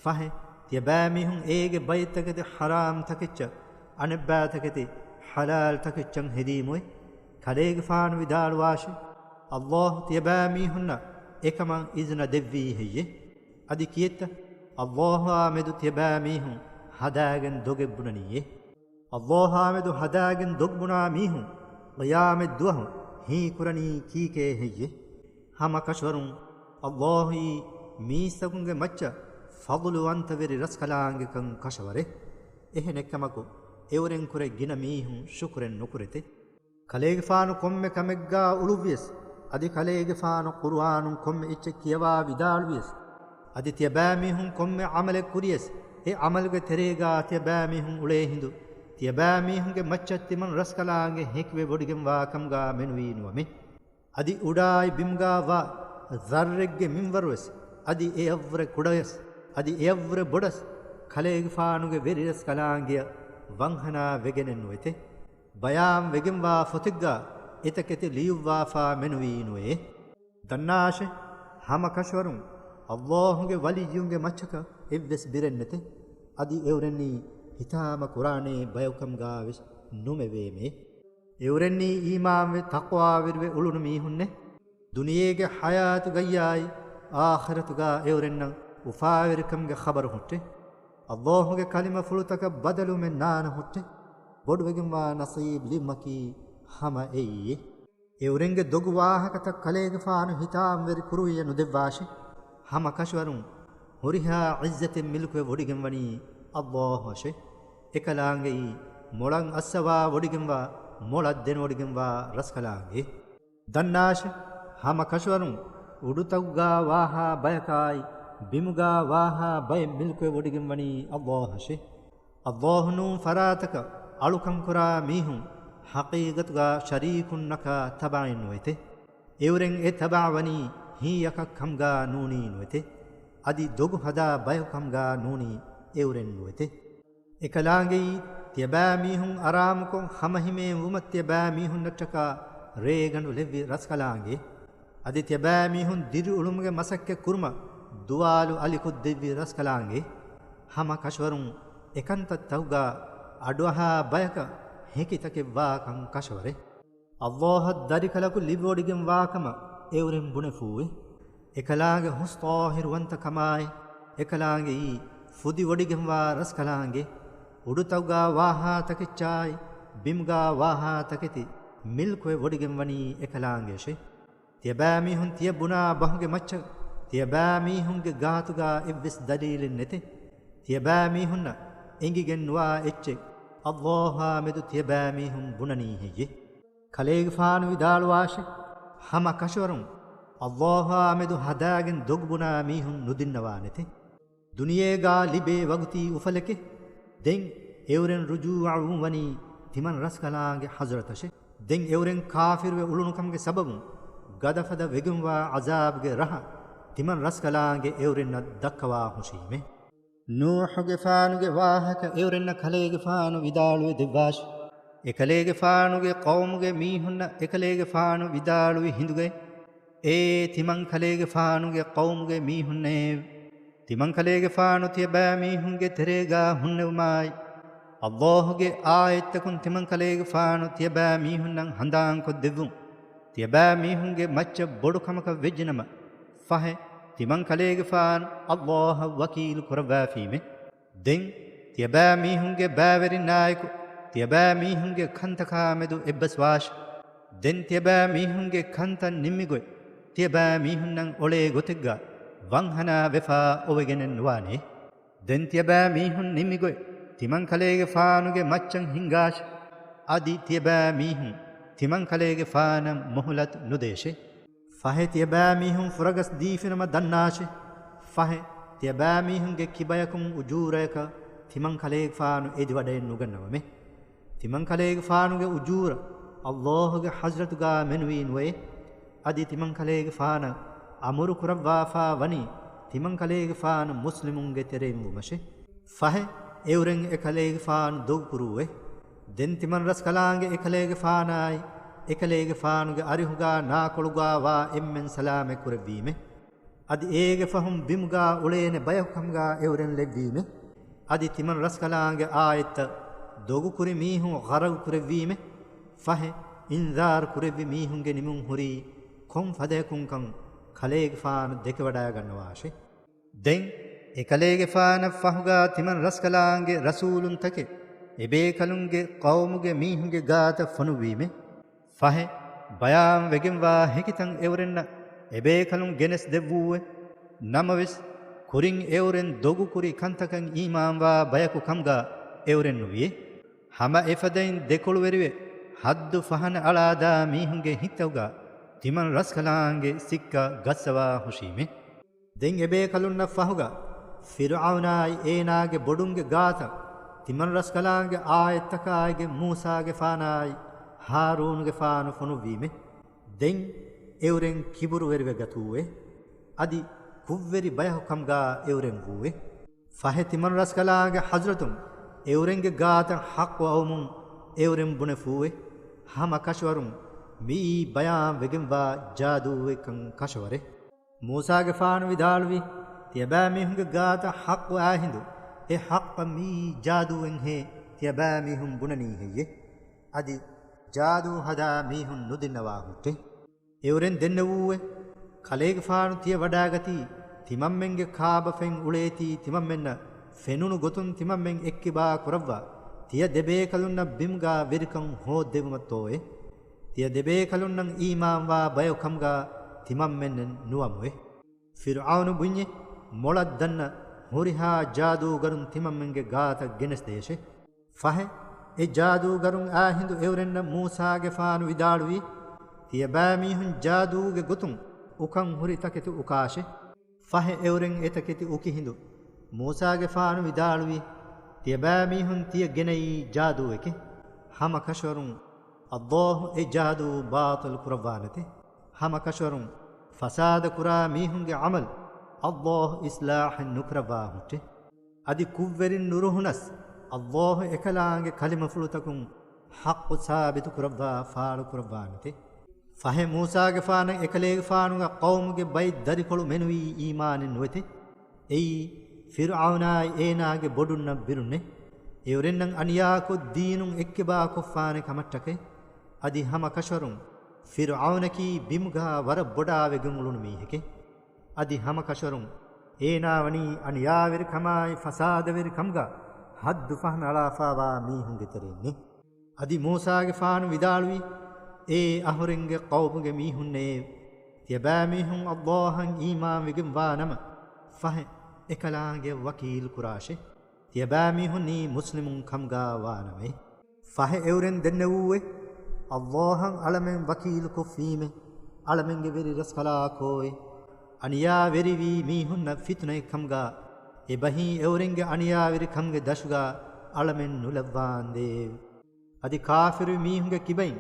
ފަހެ، ތިޔަބައިމީހުން އޭގެ ބައެއް ތަކެތި ޙަރާމް ތަކެއްޗަށް، އަނެއްބައި ތަކެތި ޙަލާލް ތަކެއްޗަށް ހެދީމުވެ. ކަލޭގެފާނު ވިދާޅުވާށެ، ﷲ ތިޔަބައިމީހުންނަށް އެކަމަށް އިޒުނަ ދެއްވީ ހެއްޔެ؟ އަދި ކިއެއްތަ ﷲ އާ މެދު ތިޔަބައިމީހުން ހަދާގެން ދޮގެއް ބުނަނީއޭ؟ ﷲ އާ މެދު ހަދާގެން ދޮގުބުނާ މީހުން ޤިޔާމަތް ދުވަހު ހީކުރަނީ ކީކޭ ހެއްޔެ؟ ހަމަ ކަށަވަރުން ﷲ އީ މީސްތަކުންގެ މައްޗަށް ފަޟުލުވަންތަވެރި ރަސްކަލާނގެކަން ކަށަވަރޭ. އެހެނެއްކަމަކު، އެއުރެން ކުރެ ގިނަ މީހުން ޝުކުރެއް ނުކުރެތެ. ކަލޭގެފާނު ކޮންމެ ކަމެއްގާ އުޅުއްވިޔަސް، އަދި ކަލޭގެފާނު ޤުރުއާނުން ކޮންމެ އެއްޗެއް ކިޔަވާ ވިދާޅުވިޔަސް، އަދި ތިޔަބައިމީހުން ކޮންމެ ޢަމަލެއް ކުރިޔަސް، އެ ޢަމަލުގެ ތެރޭގާ ތިޔަބައިމީހުން އުޅޭ ހިނދު، ތިޔަބައިމީހުންގެ މައްޗަށް ތިމަން ރަސްކަލާނގެ ހެކިވެ ވޮޑިގެންވާ ކަމުގާ މެނުވީ ނުވަމޭ. އަދި އުޑާއި ބިމުގާ ވާ ޒައްރެއްގެ މިންވަރުވެސް، އަދި އެއަށްވުރެ ކުޑަޔަސް، އަދި އެއަށްވުރެ ބޮޑަސް، ކަލޭގެފާނުގެ ވެރިރަސްކަލާނގެއަށް ވަންހަނާ ވެގެނެއް ނުވެތެ. ބަޔާން ވެގެންވާ ފޮތެއްގާ އެތަކެތި ލިޔުއްވާފާ މެނުވީ ނުވެޔޭ. ދަންނާށެ، ހަމަ ކަށަވަރުން ﷲ ގެ ވަލިއްޔުންގެ މައްޗަކަށް އެއްވެސް ބިރެއް ނެތެ. އަދި އެއުރެންނީ ހިތާމަ ކުރާނޭ ބަޔަކު ކަމުގާވެސް ނުމެވޭމޭ. އެއުރެންނީ އީމާންވެ ތަޤްވާވެރިވެ އުޅުނު މީހުންނެ. ދުނިޔޭގެ ޙަޔާތުގައްޔާއި އާޚިރަތުގާ އެއުރެންނަށް އުފާވެރިކަމުގެ ޚަބަރު ހުއްޓެ. ﷲ ގެ ކަލިމަފުޅުތަކަށް ބަދަލުމެއް ނާންނަ ހުއްޓެ. ބޮޑުވެގެންވާ ނަޞީބް ލިބުމަކީ ހަމަ އެއީއޭ. އެއުރެންގެ ދޮގު ވާހަކަތައް ކަލޭގެފާނު ހިތާމަވެރި ކުރުވިއްޔަ ނުދެއްވާށެ. ހަމަ ކަށަވަރުން ހުރިހާ ޢިއްޒަތެއް މިލްކުވެ ވޮޑިގެންވަނީ ﷲ އަށެ. އެކަލާނގެއީ މޮޅަށް އައްސަވާ ވޮޑިގެންވާ މޮޅަށް ދެންވޮޑިގެންވާ ރަސްކަލާނގެ. ދަންނާށެ، ހަމަ ކަށަވަރުން އުޑުތަކުގާ ވާހާ ބަޔަކާއި، ބިމުގާ ވާހާ ބައެއް މިލްކުވެ ވޮޑިގެންވަނީ ﷲ އަށެ. ﷲ ނޫން ފަރާތަކަށް އަޅުކަންކުރާ މީހުން ޙަޤީޤަތުގާ ޝަރީކުންނަކާ ތަބަޢެއް ނުވެތެ. އެއުރެން އެ ތަބަޢަ ވަނީ ހިތްޔަކަށް ކަމުގާ ނޫނީ ނުވެތެ. އަދި ދޮގު ހަދާ ބަޔަކު ކަމުގާ ނޫނީ އެއުރެން ނުވެތެ. އެކަލާނގެއީ ތިޔަބައިމީހުން އަރާމުކޮށް ހަމަހިމޭން ވުމަށް ތިޔަބައިމީހުންނަށްޓަކާ ރޭގަނޑު ލެއްވި ރަސްކަލާނގެ. އަދި ތިޔަބައިމީހުން ދިރިއުޅުމުގެ މަސައްކަތް ކުރުމަށް ދުވާލު އަލިކޮށްދެއްވި ރަސްކަލާނގެ. ހަމަ ކަށަވަރުން އެކަންތައްތަކުގާ އަޑުއަހާ ބަޔަކަށް ހެކި ތަކެއް ވާކަން ކަށަވަރެއް. ﷲ އަށް ދަރިކަލަކު ލިބިވޮޑިގެންވާކަމަށް އެއުރެން ބުނެފޫވެ. އެކަލާނގެ ހުސް ޠާހިރުވަންތަކަމާއި، އެކަލާނގެއީ ފުދިވޮޑިގެންވާ ރަސްކަލާނގެ. އުޑުތަކުގާ ވާހާ ތަކެއްޗާއި، ބިމުގާ ވާހާ ތަކެތި މިލްކުވެ ވޮޑިގެންވަނީ އެކަލާނގެއަށެ. ތިޔަބައިމީހުން ތިޔަ ބުނާ ބަހުގެ މައްޗަށް ތިޔަބައިމީހުންގެ ގާތުގާ އެއްވެސް ދަލީލެއް ނެތެ. ތިޔަބައިމީހުންނަށް އެނގިގެން ނުވާ އެއްޗެއް ﷲ އާ މެދު ތިޔަބައިމީހުން ބުނަނީ ހެއްޔެ؟ ކަލޭގެފާނު ވިދާޅުވާށެ، ހަމަ ކަށަވަރުން ﷲ އާ މެދު ހަދާގެން ދޮގުބުނާ މީހުން ނުދިންނަވާނެތެ. ދުނިޔޭގާ ލިބޭ ވަގުތީ އުފަލެކޭ. ދެން އެއުރެން ރުޖޫޢަވުން ވަނީ ތިމަން ރަސްކަލާނގެ ޙަޟްރަތަށެ. ދެން އެއުރެން ކާފިރުވެ އުޅުނުކަމުގެ ސަބަބުން ގަދަފަދަ ވެގެންވާ ޢަޒާބުގެ ރަހަ ތިމަން ރަސްކަލާނގެ އެއުރެންނަށް ދައްކަވާ ހުށީމެ. ނޫޙުގެފާނުގެ ވާހަކަ އެއުރެންނަށް ކަލޭގެފާނު ވިދާޅުވެ ދެއްވާށި. އެކަލޭގެފާނުގެ ޤައުމުގެ މީހުންނަށް އެކަލޭގެފާނު ވިދާޅުވި ހިނދުގައި، އޭ ތިމަންކަލޭގެފާނުގެ ޤައުމުގެ މީހުންނޭވެ! ތިމަންކަލޭގެފާނު ތިޔަބައިމީހުންގެ ތެރޭގާ ހުންނެވުމާއި، ﷲ ގެ އާޔަތްތަކުން ތިމަންކަލޭގެފާނު ތިޔަބައިމީހުންނަށް ހަނދާންކޮށްދެއްވުން، ތިޔަބައިމީހުންގެ މައްޗަށް ބޮޑު ކަމަކަށް ވެއްޖެނަމަ، ފަހެ، ތިމަންކަލޭގެފާނު ﷲ އަށް ވަކީލު ކުރައްވާފީމެ. ދެން ތިޔަބައިމީހުންގެ ބައިވެރިންނާއެކު، ތިޔަބައިމީހުންގެ ކަންތަކާމެދު އެއްބަސްވާށި. ދެން ތިޔަބައިމީހުންގެ ކަންތައް ނިންމިގޮތް، ތިޔަބައިމީހުންނަށް އޮޅޭ ގޮތެއްގަ ވަންހަނާ ވެފާ އޮވެގެނެއް ނުވާނެ. ދެން ތިޔަބައިމީހުން ނިންމިގޮތް، ތިމަންކަލޭގެފާނުގެ މައްޗަށް ހިންގާށި. އަދި ތިޔަބައިމީހުން ތިމަންކަލޭގެފާނަށް މުހުލަތު ނުދޭށެ. ފަހެ ތިޔަބައިމީހުން ފުރަގަސް ދީފިނަމަ ދަންނާށި. ފަހެ ތިޔަބައިމީހުންގެ ކިބަޔަކުން އުޖޫރަޔަކަށް ތިމަންކަލޭގެފާނު އެދިވަޑައެއް ނުގަންނަވަމެ. ތިމަންކަލޭގެފާނުގެ އުޖޫރަ ﷲ ގެ ޙަޟްރަތުގާ މެނުވީ ނުވޭ. އަދި ތިމަންކަލޭގެފާނަށް އަމުރު ކުރައްވާފާ ވަނީ ތިމަންކަލޭގެފާނު މުސްލިމުންގެ ތެރެއިން ވުމަށެ. ފަހެ އެއުރެން އެކަލޭގެފާނު ދޮގުކުރޫއެ. ދެން ތިމަން ރަސްކަލާނގެ އެކަލޭގެފާނާއި، އެކަލޭގެފާނުގެ އަރިހުގާ ނާކޮޅުގާ ވާ އެންމެން ސަލާމަތް ކުރެއްވީމެ. އަދި އޭގެ ފަހުން ބިމުގާ އުޅޭނެ ބަޔަކު ކަމުގާ އެއުރެން ލެއްވީމެ. އަދި ތިމަން ރަސްކަލާނގެ އާޔަތްތައް ދޮގުކުރި މީހުން ޣަރަގު ކުރެއްވީމެ. ފަހެ އިންޒާރު ކުރެއްވި މީހުންގެ ނިމުން ހުރީ ކޮން ފަދަޔަކުންކަން ކަލޭގެފާނު ދެކެވަޑައިގަންނަވާށެ. ދެން އެކަލޭގެފާނަށް ފަހުގާ ތިމަން ރަސްކަލާނގެ ރަސޫލުންތަކެއް އެބޭކަލުންގެ ޤައުމުގެ މީހުންގެ ގާތަށް ފޮނުއްވީމެ. ފަހެ ބަޔާން ވެގެންވާ ހެކިތަން އެއުރެންނަށް އެބޭކަލުން ގެނެސް ދެއްވޫއެ. ނަމަވެސް، ކުރިން އެއުރެން ދޮގުކުރި ކަންތަކަށް އީމާންވާ ބަޔަކު ކަމުގާ އެއުރެން ނުވިއެ. ހަމަ އެފަދައިން ދެކޮޅުވެރިވެ، ޙައްދު ފަހަނަ އަޅާދާ މީހުންގެ ހިތަކުގާ ތިމަން ރަސްކަލާނގެ ސިއްކަ ގައްސަވާ ހުށީމެ. ދެން އެބޭކަލުންނަށް ފަހުގަ، ފިރުޢައުނާއި އޭނާގެ ބޮޑުންގެ ގާތަށް ތިމަން ރަސްކަލާނގެ އާޔަތްތަކާއިގެން މޫސާގެފާނާއި ހާރޫނުގެފާނު ފޮނުއްވީމެ. ދެން އެއުރެން ކިބުރުވެރިވެ ގަތޫއެ. އަދި ކުށްވެރި ބަޔަކު ކަމުގާ އެއުރެން ވޫއެ. ފަހެ ތިމަން ރަސްކަލާނގެ ޙަޟްރަތުން އެއުރެންގެ ގާތަށް ޙައްޤު އައުމުން އެއުރެން ބުނެފޫއެ. ހަމަ ކަށަވަރުން މިއީ ބަޔާން ވެގެންވާ ޖާދޫއެއްކަން ކަށަވަރެއް. މޫސާގެފާނު ވިދާޅުވީ، ތިޔަބައިމީހުންގެ ގާތަށް ޙައްޤު އާހިނދު، އެ ޙައްޤަށް މިއީ ޖާދޫއެއްހޭ ތިޔަބައިމީހުން ބުނަނީ ހެއްޔެ؟ އަދި ޖާދޫ ހަދާ މީހުން ނުދިންނަވާ ހުއްޓެ. އެއުރެން ދެންނެވޫއެ. ކަލޭގެފާނު ތިޔަ ވަޑާގަތީ، ތިމަންމެންގެ ކާބަފައިން އުޅޭތީ ތިމަންމެންނަށް ފެނުނު ގޮތުން ތިމަންމެން އެއްކިބާ ކުރައްވާ، ތިޔަ ދެބޭކަލުންނަށް ބިމުގާ ވެރިކަން ހޯއްދެވުމަށްތޯއެ؟ ތިޔަ ދެބޭކަލުންނަށް އީމާންވާ ބަޔަކު ކަމުގާ ތިމަންމެންނެއް ނުވަމުއެ. ފިރުޢައުނު ބުންޏެ، މޮޅަށް ދަންނަ ހުރިހާ ޖާދޫގަރުން ތިމަންމެންގެ ގާތަށް ގެނެސްދޭށެ. ފަހެ، އެ ޖާދޫގަރުން އާހިނދު އެއުރެންނަށް މޫސާގެފާނު ވިދާޅުވީ، ތިޔަބައިމީހުން ޖާދޫގެ ގޮތުން އުކަން ހުރި ތަކެތި އުކާށެ. ފަހެ އެއުރެން އެ ތަކެތި އުކި ހިނދު، މޫސާގެފާނު ވިދާޅުވީ، ތިޔަބައިމީހުން ތިޔަ ގެނައީ ޖާދޫއެކޭ. ހަމަ ކަށަވަރުން ﷲ އެ ޖާދޫ ބާޠިލް ކުރައްވާނެތެ. ހަމަ ކަށަވަރުން ފަސާދަ ކުރާ މީހުންގެ ޢަމަލު ﷲ އިޞްލާޙެއް ނުކުރައްވާ ހުއްޓެ. އަދި ކުށްވެރިން ނުރުހުނަސް، ﷲ އެކަލާނގެ ކަލިމަފުޅުތަކުން ޙައްޤު ސާބިތު ކުރައްވާ ފާޅު ކުރައްވާނެތެ. ފަހެ މޫސާގެފާނަށް އެކަލޭގެފާނުގެ ޤައުމުގެ ބައެއް ދަރިކޮޅު މެނުވީ އީމާނެއް ނުވެތެ. އެއީ، ފިރުޢައުނާއި އޭނާގެ ބޮޑުންނަށް ބިރުންނެ. އެއުރެންނަށް އަނިޔާކޮށް ދީނުން އެއްކިބާ ކޮށްފާނެ ކަމަށްޓަކައި. އަދި ހަމަ ކަށަވަރުން ފިރުޢައުނަކީ ބިމުގާ ވަރަށް ބޮޑާވެގެން އުޅުނު މީހެކޭ. އަދި ހަމަ ކަށަވަރުން އޭނާ ވަނީ އަނިޔާވެރިކަމާއި ފަސާދަވެރިކަމުގަ ޙައްދު ފަހަނަ އަޅާފާވާ މީހުންގެ ތެރެއިންނޭ. އަދި މޫސާގެފާނު ވިދާޅުވީ، އޭ އަހުރެންގެ ޤައުމުގެ މީހުންނޭ! ތިޔަބައިމީހުން ﷲ އަށް އީމާންވެގެންވާނަމަ، ފަހެ އެކަލާނގެ ވަކީލު ކުރާށޭ. ތިޔަބައިމީހުންނީ މުސްލިމުން ކަމުގާ ވާނަމޭ. ފަހެ އެއުރެން ދެންނެވޫއެ، ﷲ އަށް އަޅަމެން ވަކީލު ކޮށްފީމޭ، އަޅަމެންގެ ވެރި ރަސްކަލާކޯއޭ! އަނިޔާވެރިވީ މީހުންނަށް ފިތުނައެއް ކަމުގާ، އެބަހީ އެއުރެންގެ އަނިޔާވެރިކަމުގެ ދަށުގާ އަޅަމެން ނުލައްވާނދޭވެ! އަދި ކާފިރު މީހުންގެ ކިބައިން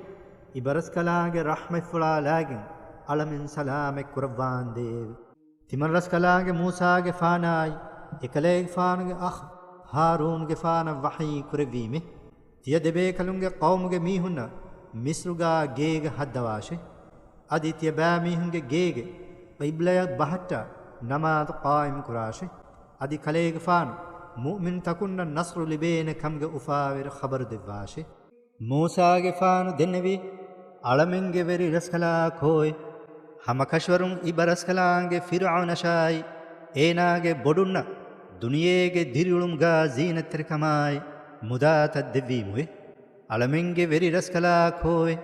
އިބަރަސްކަލާނގެ ރަޙްމަތްފުޅާ ލާގެން އަޅަމެން ސަލާމަތް ކުރައްވާނދޭވެ! ތިމަން ރަސްކަލާނގެ މޫސާގެފާނާއި އެކަލޭގެފާނުގެ އަޚް ހާރޫނުގެފާނަށް ވަޙީ ކުރެއްވީމެ، ތިޔަ ދެބޭކަލުންގެ ޤައުމުގެ މީހުންނަށް މިޞްރުގާ ގޭގަ ހައްދަވާށޭ. އަދި ތިޔަބައިމީހުންގެ ގޭގެ ޤިބްލަޔަށް ބަހައްޓާ ނަމާދު ޤާއިމް ކުރާށި. އަދި ކަލޭގެފާނު މުއުމިންތަކުންނަށް ނަޞްރު ލިބޭނެ ކަމުގެ އުފާވެރި ޚަބަރު ދެއްވާށި. މޫސާގެފާނު ދެންނެވި، އަޅަމެންގެ ވެރި ރަސްކަލާ ކޯއެ؟ ހަމަ ކަށަވަރުން އިބަރަސްކަލާނގެ ފިރުޢައުނަށާއި އޭނާގެ ބޮޑުންނަށް ދުނިޔޭގެ ދިރިއުޅުމުގާ ޒީނަތްތެރިކަމާއި މުދާތައް ދެއްވީމުއެ؟ އަޅަމެންގެ ވެރި ރަސްކަލާ ކޯއެ؟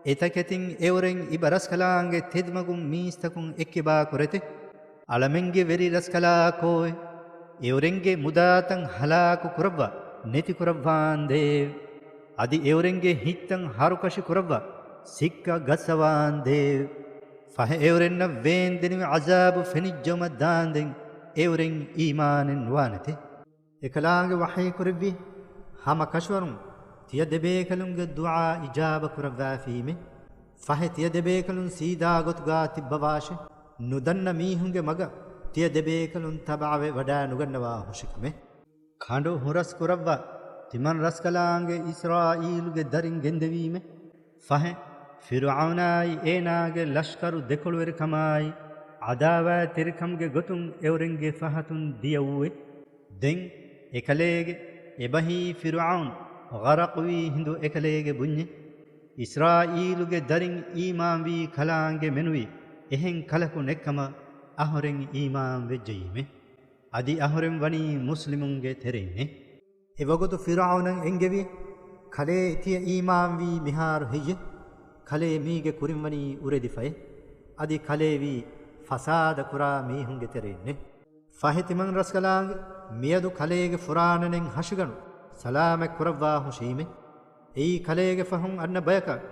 އެތަކެތިން އެއުރެން އިބަރަސްކަލާނގެ ތެދުމަގުން މީސްތަކުން އެއްކިބާ ކުރެތެ؟ އަޅަމެންގެ ވެރި ރަސްކަލާ ކޯއެ؟ އެއުރެންގެ މުދާތައް ހަލާކު ކުރައްވާ ނެތިކުރައްވާނދޭވެ! އަދި އެއުރެންގެ ހިތްތައް ހަރުކަށި ކުރައްވާ ސިއްކަ ގައްސަވާނދޭވެ! ފަހެ އެއުރެންނަށް ވޭންދެނިވި ޢަޒާބު ފެނިއްޖައުމަށް ދާންދެން އެއުރެން އީމާނެއް ނުވާނެތެ؟ އެކަލާނގެ ވަޙީ ކުރެއްވި، ހަމަ ކަށަވަރުން ތިޔަ ދެބޭކަލުންގެ ދުޢާ އިޖާބަ ކުރައްވާފީމެ. ފަހެ ތިޔަ ދެބޭކަލުން ސީދާ ގޮތުގާ ތިއްބަވާށެ. ނުދަންނަ މީހުންގެ މަގަށް ތިޔަ ދެބޭކަލުން ތަބަޢަވެ ވަޑާނުގަންނަވާ ހުށިކަމެ. ކަނޑު ހުރަސް ކުރައްވާ ތިމަން ރަސްކަލާނގެ އިސްރާއީލުގެ ދަރިން ގެންދެވީމެ. ފަހެ، ފިރުޢައުނާއި އޭނާގެ ލަޝްކަރު ދެކޮޅުވެރިކަމާއި ޢަދާވާތްތެރިކަމުގެ ގޮތުން އެއުރެންގެ ފަހަތުން ދިޔައޫއެ. ދެން އެކަލޭގެ އެބަހީ ފިރުޢައުން ޣަރަޤުވީ ހިނދު އެކަލޭގެ ބުންޏެ. އިސްރާއީލުގެ ދަރިން އީމާންވީ ކަލާނގެ މެނުވީ އެހެން ކަލަކު ނެއްކަމަށް އަހުރެން އީމާން ވެއްޖައީމެ. އަދި އަހުރެން ވަނީ މުސްލިމުންގެ ތެރެއިންނެ. އެވަގުތު ފިރުޢައުނަށް އެންގެވި، ކަލޭ ތިޔަ އީމާންވީ މިހާރު ހެއްޔެ؟ ކަލޭ މީގެ ކުރިން ވަނީ އުރެދިފައެ. އަދި ކަލޭ ވީ ފަސާދަ ކުރާ މީހުންގެ ތެރެއިންނެ. ފަހެ ތިމަން ރަސްކަލާނގެ މިއަދު ކަލޭގެ ފުރާނަނެން ހަށިގަނޑު ސަލާމަތް ކުރައްވާ ހުށީމެ. އެއީ ކަލޭގެ ފަހުން އަންނަ ބަޔަކަށް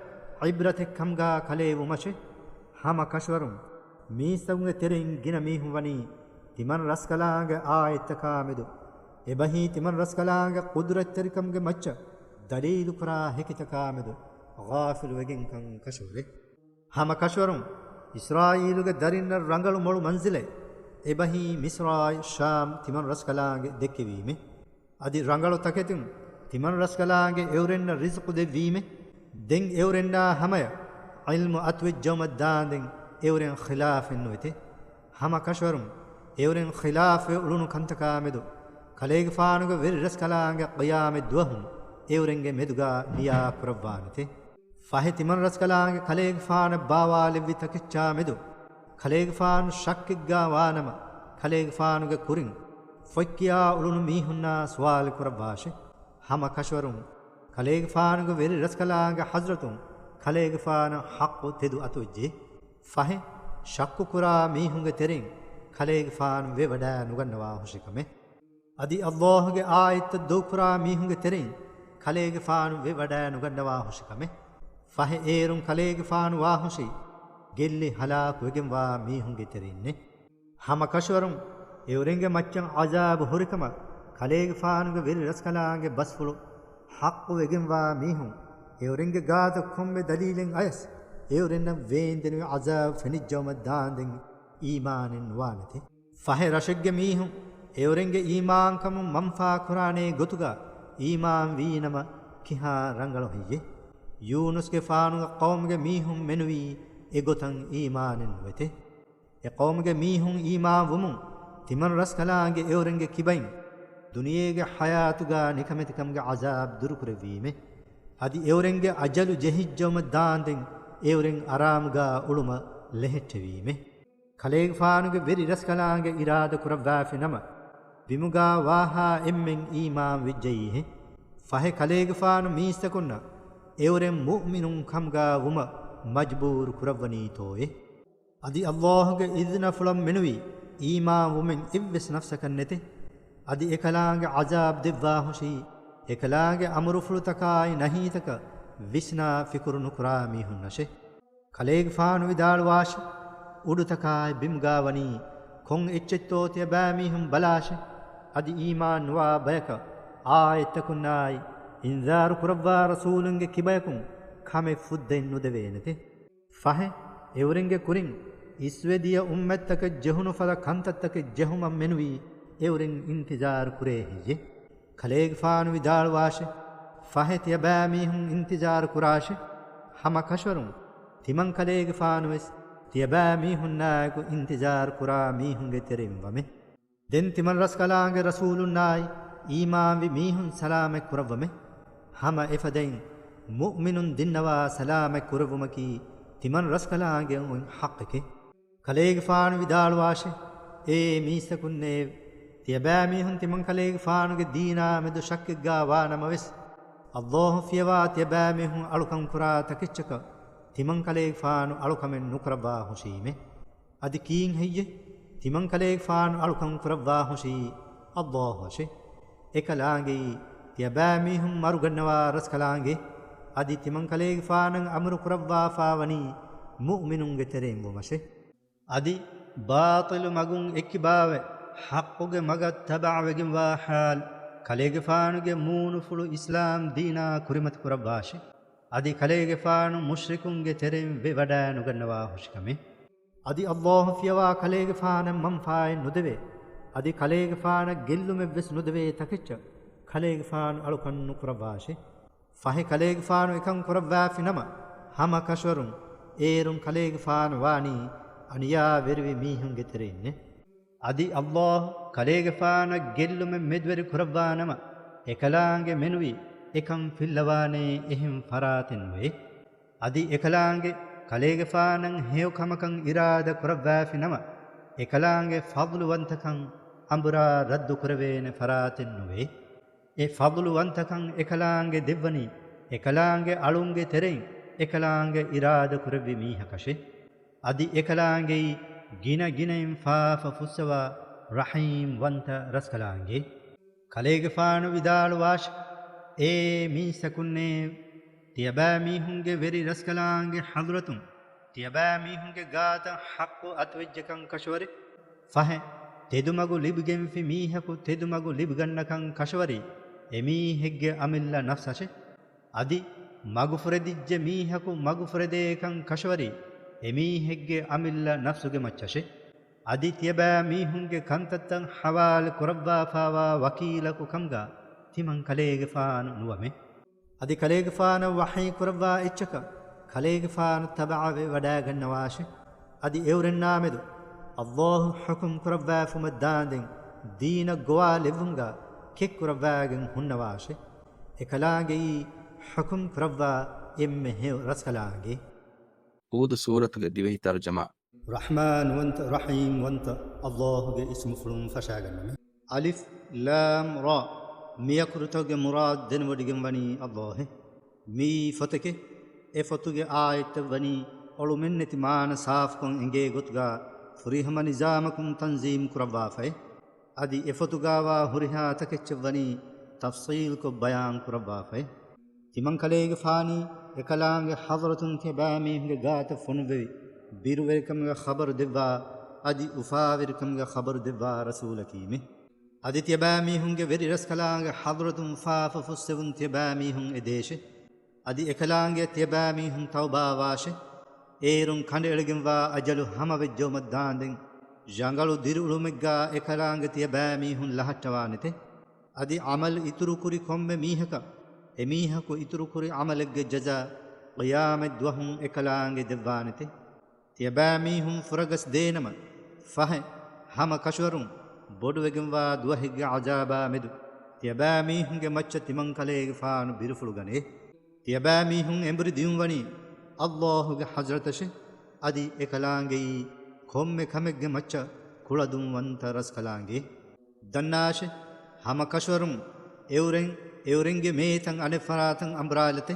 ޢިބްރަތެއް ކަމުގާ ކަލޭ ވުމަށެ. ހަމަ ކަށަވަރުން މީސްތަކުންގެ ތެރެއިން ގިނަ މީހުން ވަނީ ތިމަން ރަސްކަލާނގެ އާޔަތްތަކާ މެދު އެބަހީ ތިމަން ރަސްކަލާނގެ ޤުދުރަތްތެރިކަމުގެ މައްޗަށް ދަލީލުކުރާ ހެކިތަކާ މެދު ޣާފިލުވެގެންކަން ކަށަވަރެ. ހަމަ ކަށަވަރުން އިސްރާއީލުގެ ދަރިންނަށް ރަނގަޅު މޮޅު މަންޒިލެއް އެބަހީ މިޞްރާއި ޝާމް ތިމަން ރަސްކަލާނގެ ދެއްކެވީމެ. އަދި ރަނގަޅު ތަކެތިން ތިމަން ރަސްކަލާނގެ އެއުރެންނަށް ރިޒުޤު ދެއްވީމެ. ދެން އެއުރެންނާ ހަމަޔަށް ޢިލްމު އަތުވެއްޖައުމަށް ދާންދެން އެއުރެން ޚިލާފެއް ނުވެތެ. ހަމަ ކަށަވަރުން އެއުރެން ޚިލާފްވެ އުޅުނު ކަންތަކާ މެދު ކަލޭގެފާނުގެ ވެރި ރަސްކަލާނގެ ޤިޔާމަތް ދުވަހުން އެއުރެންގެ މެދުގާ ނިޔާ ކުރައްވާނެތެ. ފަހެ ތިމަން ރަސްކަލާނގެ ކަލޭގެފާނަށް ބާވާލެއްވި ތަކެއްޗާ މެދު ކަލޭގެފާނު ޝައްކެއްގާ ވާނަމަ، ކަލޭގެފާނުގެ ކުރިން ފޮތްކިޔާ އުޅުނު މީހުންނާ ސުވާލު ކުރައްވާށެ. ހަމަ ކަށަވަރުން ކަލޭގެފާނުގެ ވެރި ރަސްކަލާނގެ ޙަޟްރަތުން ކަލޭގެފާނަށް ޙައްޤު ތެދު އަތުވެއްޖެ. ފަހެ، ޝައްކުކުރާ މީހުންގެ ތެރެއިން ކަލޭގެފާނު ވެވަޑާ ނުގަންނަވާ ހުށިކަމެއް. އަދި ﷲ ގެ އާޔަތްތައް ދޮގުކުރާ މީހުންގެ ތެރެއިން ކަލޭގެފާނު ވެވަޑާ ނުގަންނަވާ ހުށިކަމެއް. ފަހެ އޭރުން ކަލޭގެފާނު ވާހުށީ ގެއްލި ހަލާކުވެގެންވާ މީހުންގެ ތެރެއިންނެ. ހަމަ ކަށަވަރުން އެއުރެންގެ މައްޗަށް ޢަޒާބު ހުރިކަމަށް ކަލޭގެފާނުގެ ވެރި ރަސްކަލާނގެ ބަސްފުޅު ޙައްޤުވެގެންވާ މީހުން އެއުރެންގެ ގާތަށް ކޮންމެ ދަލީލެއް އަޔަސް އެއުރެންނަށް ވޭންދެނިވި ޢަޒާބު ފެނިއްޖައުމަށް ދާންދެން އީމާނެއް ނުވާނެތެ. ފަހެ ރަށެއްގެ މީހުން އެއުރެންގެ އީމާންކަމުން މަންފާ ކުރާނޭ ގޮތުގަ އީމާން ވީނަމަ ކިހާ ރަނގަޅު ހެއްޔެ؟ ޔޫނުސްގެފާނުގެ ޤައުމުގެ މީހުން މެނުވީ އެގޮތަށް އީމާނެއް ނުވެތެ. އެ ޤައުމުގެ މީހުން އީމާން ވުމުން ތިމަން ރަސްކަލާނގެ އެއުރެންގެ ކިބައިން ދުނިޔޭގެ ޙަޔާތުގަ ނިކަމެތިކަމުގެ ޢަޒާބު ދުރުކުރެއްވީމެ. އަދި އެއުރެންގެ އަޖަލު ޖެހިއްޖައުމަށް ދާންދެން އެއުރެން އަރާމުގަ އުޅުމަށް ލެހެއްޓެވީމެ. ކަލޭގެފާނުގެ ވެރި ރަސްކަލާނގެ އިރާދަ ކުރައްވާފި ނަމަ، ބިމުގާ ވާހާ އެންމެން އީމާން ވެއްޖައީހެ. ފަހެ ކަލޭގެފާނު މީސްތަކުންނަށް އެއުރެން މުއުމިނުން ކަމުގާ ވުމަށް މަޖްބޫރު ކުރައްވަނީތޯއޭ؟ އަދި ﷲ ގެ އިޒްނަފުޅަށް މެނުވީ އީމާން ވުމެއް އެއްވެސް ނަފްސަކަށް ނެތެ. އަދި އެކަލާނގެ ޢަޒާބު ދެއްވާހުށީ، އެކަލާނގެ އަމުރުފުޅުތަކާއި ނަހީތަކަށް ވިސްނާ ފިކުރު ނުކުރާ މީހުންނަށެ. ކަލޭގެފާނު ވިދާޅުވާށި، އުޑުތަކާއި ބިމުގާ ވަނީ ކޮން އެއްޗެއްތޯ ތިޔަބައިމީހުން ބަލާށި. އަދި އީމާން ނުވާ ބަޔަކަށް އާޔަތްތަކުންނާއި އިންޒާރު ކުރައްވާ ރަސޫލުންގެ ކިބަޔަކުން ކަމެއް ފުއްދައެއް ނުދެވޭނެތެ. ފަހެ، އެއުރެންގެ ކުރިން އިސްވެ ދިޔަ އުއްމަތްތަކަށް ޖެހުނު ފަދަ ކަންތައްތަކެއް ޖެހުމަށް މެނުވީ އެއުރެން އިންތިޒާރު ކުރޭ ހެއްޔެ؟ ކަލޭގެފާނު ވިދާޅުވާށި، ފަހެ ތިޔަބައިމީހުން އިންތިޒާރު ކުރާށި. ހަމަ ކަށަވަރުން ތިމަންކަލޭގެފާނުވެސް ތިޔަބައިމީހުންނާއެކު އިންތިޒާރު ކުރާ މީހުންގެ ތެރެއިން ވަމެ. ދެން ތިމަން ރަސްކަލާނގެ ރަސޫލުންނާއި އީމާންވި މީހުން ސަލާމަތް ކުރައްވަމެ. ހަމަ އެފަދައިން މުއުމިނުން ދިންނަވާ ސަލާމަތް ކުރެއްވުމަކީ ތިމަން ރަސްކަލާނގެ އޮތް ޙައްޤެކެ. ކަލޭގެފާނު ވިދާޅުވާށެ، އޭ މީސްތަކުންނޭވެ! ތިޔަބައިމީހުން ތިމަންކަލޭގެފާނުގެ ދީނާ މެދު ޝައްކެއްގާ ވާނަމަވެސް، ﷲ ފިޔަވާ ތިޔަބައިމީހުން އަޅުކަން ކުރާ ތަކެއްޗަކަށް ތިމަންކަލޭގެފާނު އަޅުކަމެއް ނުކުރައްވާ ހުށީމެ. އަދި ކީއްހެއްޔެ؟ ތިމަންކަލޭގެފާނު އަޅުކަން ކުރައްވާ ހުށީ ﷲ އަށެ. އެކަލާނގެއީ ތިޔަބައިމީހުން މަރުގަންނަވާ ރަސްކަލާނގެ. އަދި ތިމަންކަލޭގެފާނަށް އަމުރު ކުރައްވާފާވަނީ މުއުމިނުންގެ ތެރެއިން ވުމަށެ. އަދި ބާޠިލު މަގުން އެއްކިބާވެ، ޙައްޤުގެ މަގަށް ތަބަޢަވެގެންވާ ޙާލު، ކަލޭގެފާނުގެ މޫނުފުޅު އިސްލާމް ދީނާ ކުރިމަތި ކުރައްވާށި. އަދި ކަލޭގެފާނު މުޝްރިކުންގެ ތެރެއިން ވެވަޑައިނުގަންނަވާ ހުށިކަމެއް. އަދި ﷲ ފިޔަވާ ކަލޭގެފާނަށް މަންފާއެއް ނުދެވޭ، އަދި ކަލޭގެފާނަށް ގެއްލުމެއްވެސް ނުދެވޭ ތަކެއްޗަށް ކަލޭގެފާނު އަޅުކަން ނުކުރައްވާށި. ފަހެ ކަލޭގެފާނު އެކަން ކުރައްވާފި ނަމަ، ހަމަ ކަށަވަރުން އޭރުން ކަލޭގެފާނު ވާނީ އަނިޔާވެރިވި މީހުންގެ ތެރެއިންނެ. އަދި ﷲ ކަލޭގެފާނަށް ގެއްލުމެއް މެދުވެރި ކުރައްވާ ނަމަ، އެކަލާނގެ މެނުވީ އެކަން ފިއްލަވާނޭ އެހެން ފަރާތެއް ނުވޭ. އަދި އެކަލާނގެ ކަލޭގެފާނަށް ހެޔޮ ކަމަކަށް އިރާދަ ކުރައްވާފި ނަމަ، އެކަލާނގެ ފަޟްލުވަންތަކަން އަނބުރާ ރައްދު ކުރެވޭނެ ފަރާތެއް ނުވޭ. އެ ފަޟްލުވަންތަކަން އެކަލާނގެ ދެއްވަނީ، އެކަލާނގެ އަޅުންގެ ތެރެއިން އެކަލާނގެ އިރާދަ ކުރެއްވި މީހަކަށެ. އަދި އެކަލާނގެއީ ގިނަ ގިނައިން ފާފަ ފުއްސަވާ ރަޙީމް ވަންތަ ރަސްކަލާނގެ. ކަލޭގެފާނު ވިދާޅުވާށި، އޭ މީސްތަކުންނޭވެ! ތިޔަބައިމީހުންގެ ވެރި ރަސްކަލާނގެ ޙަޟްރަތުން ތިޔަބައިމީހުންގެ ގާތަށް ޙައްޤު އަތުވެއްޖެކަން ކަށަވަރެއް. ފަހެ، ތެދުމަގު ލިބިގެންފި މީހަކު ތެދުމަގު ލިބިގަންނަކަން ކަށަވަރީ އެމީހެއްގެ އަމިއްލަ ނަފްސަށެ. އަދި މަގުފުރެދިއްޖެ މީހަކު މަގުފުރެދޭކަން ކަށަވަރީ އެމީހެއްގެ އަމިއްލަ ނަފްސުގެ މައްޗަށެ. އަދި ތިޔަބައިމީހުންގެ ކަންތައްތައް ޙަވާލު ކުރައްވާފާވާ ވަކީލަކު ކަމުގަ ތިމަން ކަލޭގެފާނު ނުވަމެ. އަދި ކަލޭގެފާނަށް ވަޙީ ކުރައްވާ އެއްޗަކަށް ކަލޭގެފާނު ތަބަޢަވެ ވަޑައިގަންނަވާށެ. އަދި އެއުރެންނާމެދު ﷲ ޙުކުމް ކުރައްވާފުމަށް ދާންދެން ދީނަށް ގޮވާލެއްވުމުގަ ކެއްކުރައްވާގެން ހުންނަވާށެ. އެކަލާނގެއީ ޙުކުމް ކުރައްވާ އެންމެ ހެޔޮ ރަސްކަލާނގެ. ހޫދު ސޫރަތުގެ ދިވެހި ތަރުޖަމާ. ރަޙްމާންވަންތަ، ރަޙީމްވަންތަ ﷲގެ އިސްމުފުޅުން ފަށާގަންނަމެ. އަލިފް ލާމް ރާ. މިއަކުރުތަކުގެ މުރާދު ދެނެވޮޑިގެން ވަނީ ﷲ. މިއީ ފޮތެކެ. އެ ފޮތުގެ އާޔަތްތައް ވަނީ އޮޅުމެއްނެތި މާނަ ސާފުކޮށް އެނގޭ ގޮތުގަ ފުރިހަމަ ނިޒާމަކުން ތަންޒީމް ކުރައްވާފައި. އަދި އެފޮތުގާވާ ހުރިހާ ތަކެއްޗެއްވަނީ ތަފްޞީލްކޮށް ބަޔާން ކުރައްވާފައި. ތިމަންކަލޭގެފާނީ އެކަލާނގެ ޙަޟްރަތުން ތިޔަބައިމީހުންގެ ގާތަށް ފޮނުއްވެވި، ބިރުވެރިކަމުގެ ޚަބަރު ދެއްވާ، އަދި އުފާވެރިކަމުގެ ޚަބަރު ދެއްވާ ރަސޫލަކީމެ. އަދި ތިޔަބައިމީހުންގެ ވެރި ރަސްކަލާނގެ ޙަޟްރަތުން ފާފަ ފުއްސެވުން ތިޔަބައިމީހުން އެދޭށެ. އަދި އެކަލާނގެ ތިޔަބައިމީހުން ތައުބާވާށެ. އޭރުން ކަނޑައެޅިގެންވާ އަޖަލު ހަމަވެއްޖައުމަށް ދާންދެން، ޖަނގަޅު ދިރިއުޅުމެއްގާ އެކަލާނގެ ތިޔަބައިމީހުން ލަހައްޓަވާނެތެ. އަދި ޢަމަލު އިތުރުކުރި ކޮންމެ މީހަކަށް، އެމީހަކު އިތުރުކުރި ޢަމަލެއްގެ ޖަޒާ ޤިޔާމަތްދުވަހުން އެކަލާނގެ ދެއްވާނެތެ. ތިޔަބައިމީހުން ފުރަގަސް ދޭނަމަ، ފަހެ، ހަމަ ކަށަވަރުން ބޮޑުވެގެންވާ ދުވަހެއްގެ ޢަޒާބާ މެދު ތިޔަބައިމީހުންގެ މައްޗަށް ތިމަންކަލޭގެފާނު ބިރުފުޅުގަނޭ. ތިޔަބައިމީހުން އެނބުރި ދިއުންވަނީ ﷲގެ ޙަޟްރަތަށެ. އަދި އެކަލާނގެއީ ކޮންމެ ކަމެއްގެ މައްޗަށް ކުޅަދުންވަންތަ ރަސްކަލާނގެ. ދަންނާށެ، ހަމަ ކަށަވަރުން އެއުރެން، އެއުރެންގެ މޭތަން އަނެއް ފަރާތަށް އަނބުރާލަތެ.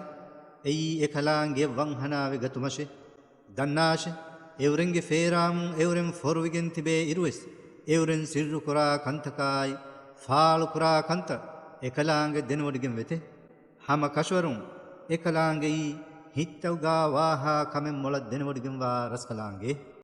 އެއީ އެކަލާނގެއަށް ވަންހަނާވެ ގަތުމަށެ. ދަންނާށެ، އެއުރެންގެ ފޭރާމުން އެއުރެން ފޮރުވިގެން ތިބޭ އިރުވެސް، އެއުރެން ސިއްރުކުރާ ކަންތަކާއި، ފާޅުކުރާ ކަންތައް އެކަލާނގެ ދެނެވޮޑިގެން ވެތެ. ހަމަ ކަށަވަރުން އެކަލާނގެއީ ހިތްތަކުގާ ވާހާ ކަމެއް މޮޅަށް ދެނެވޮޑިގެންވާ ރަސްކަލާނގެ.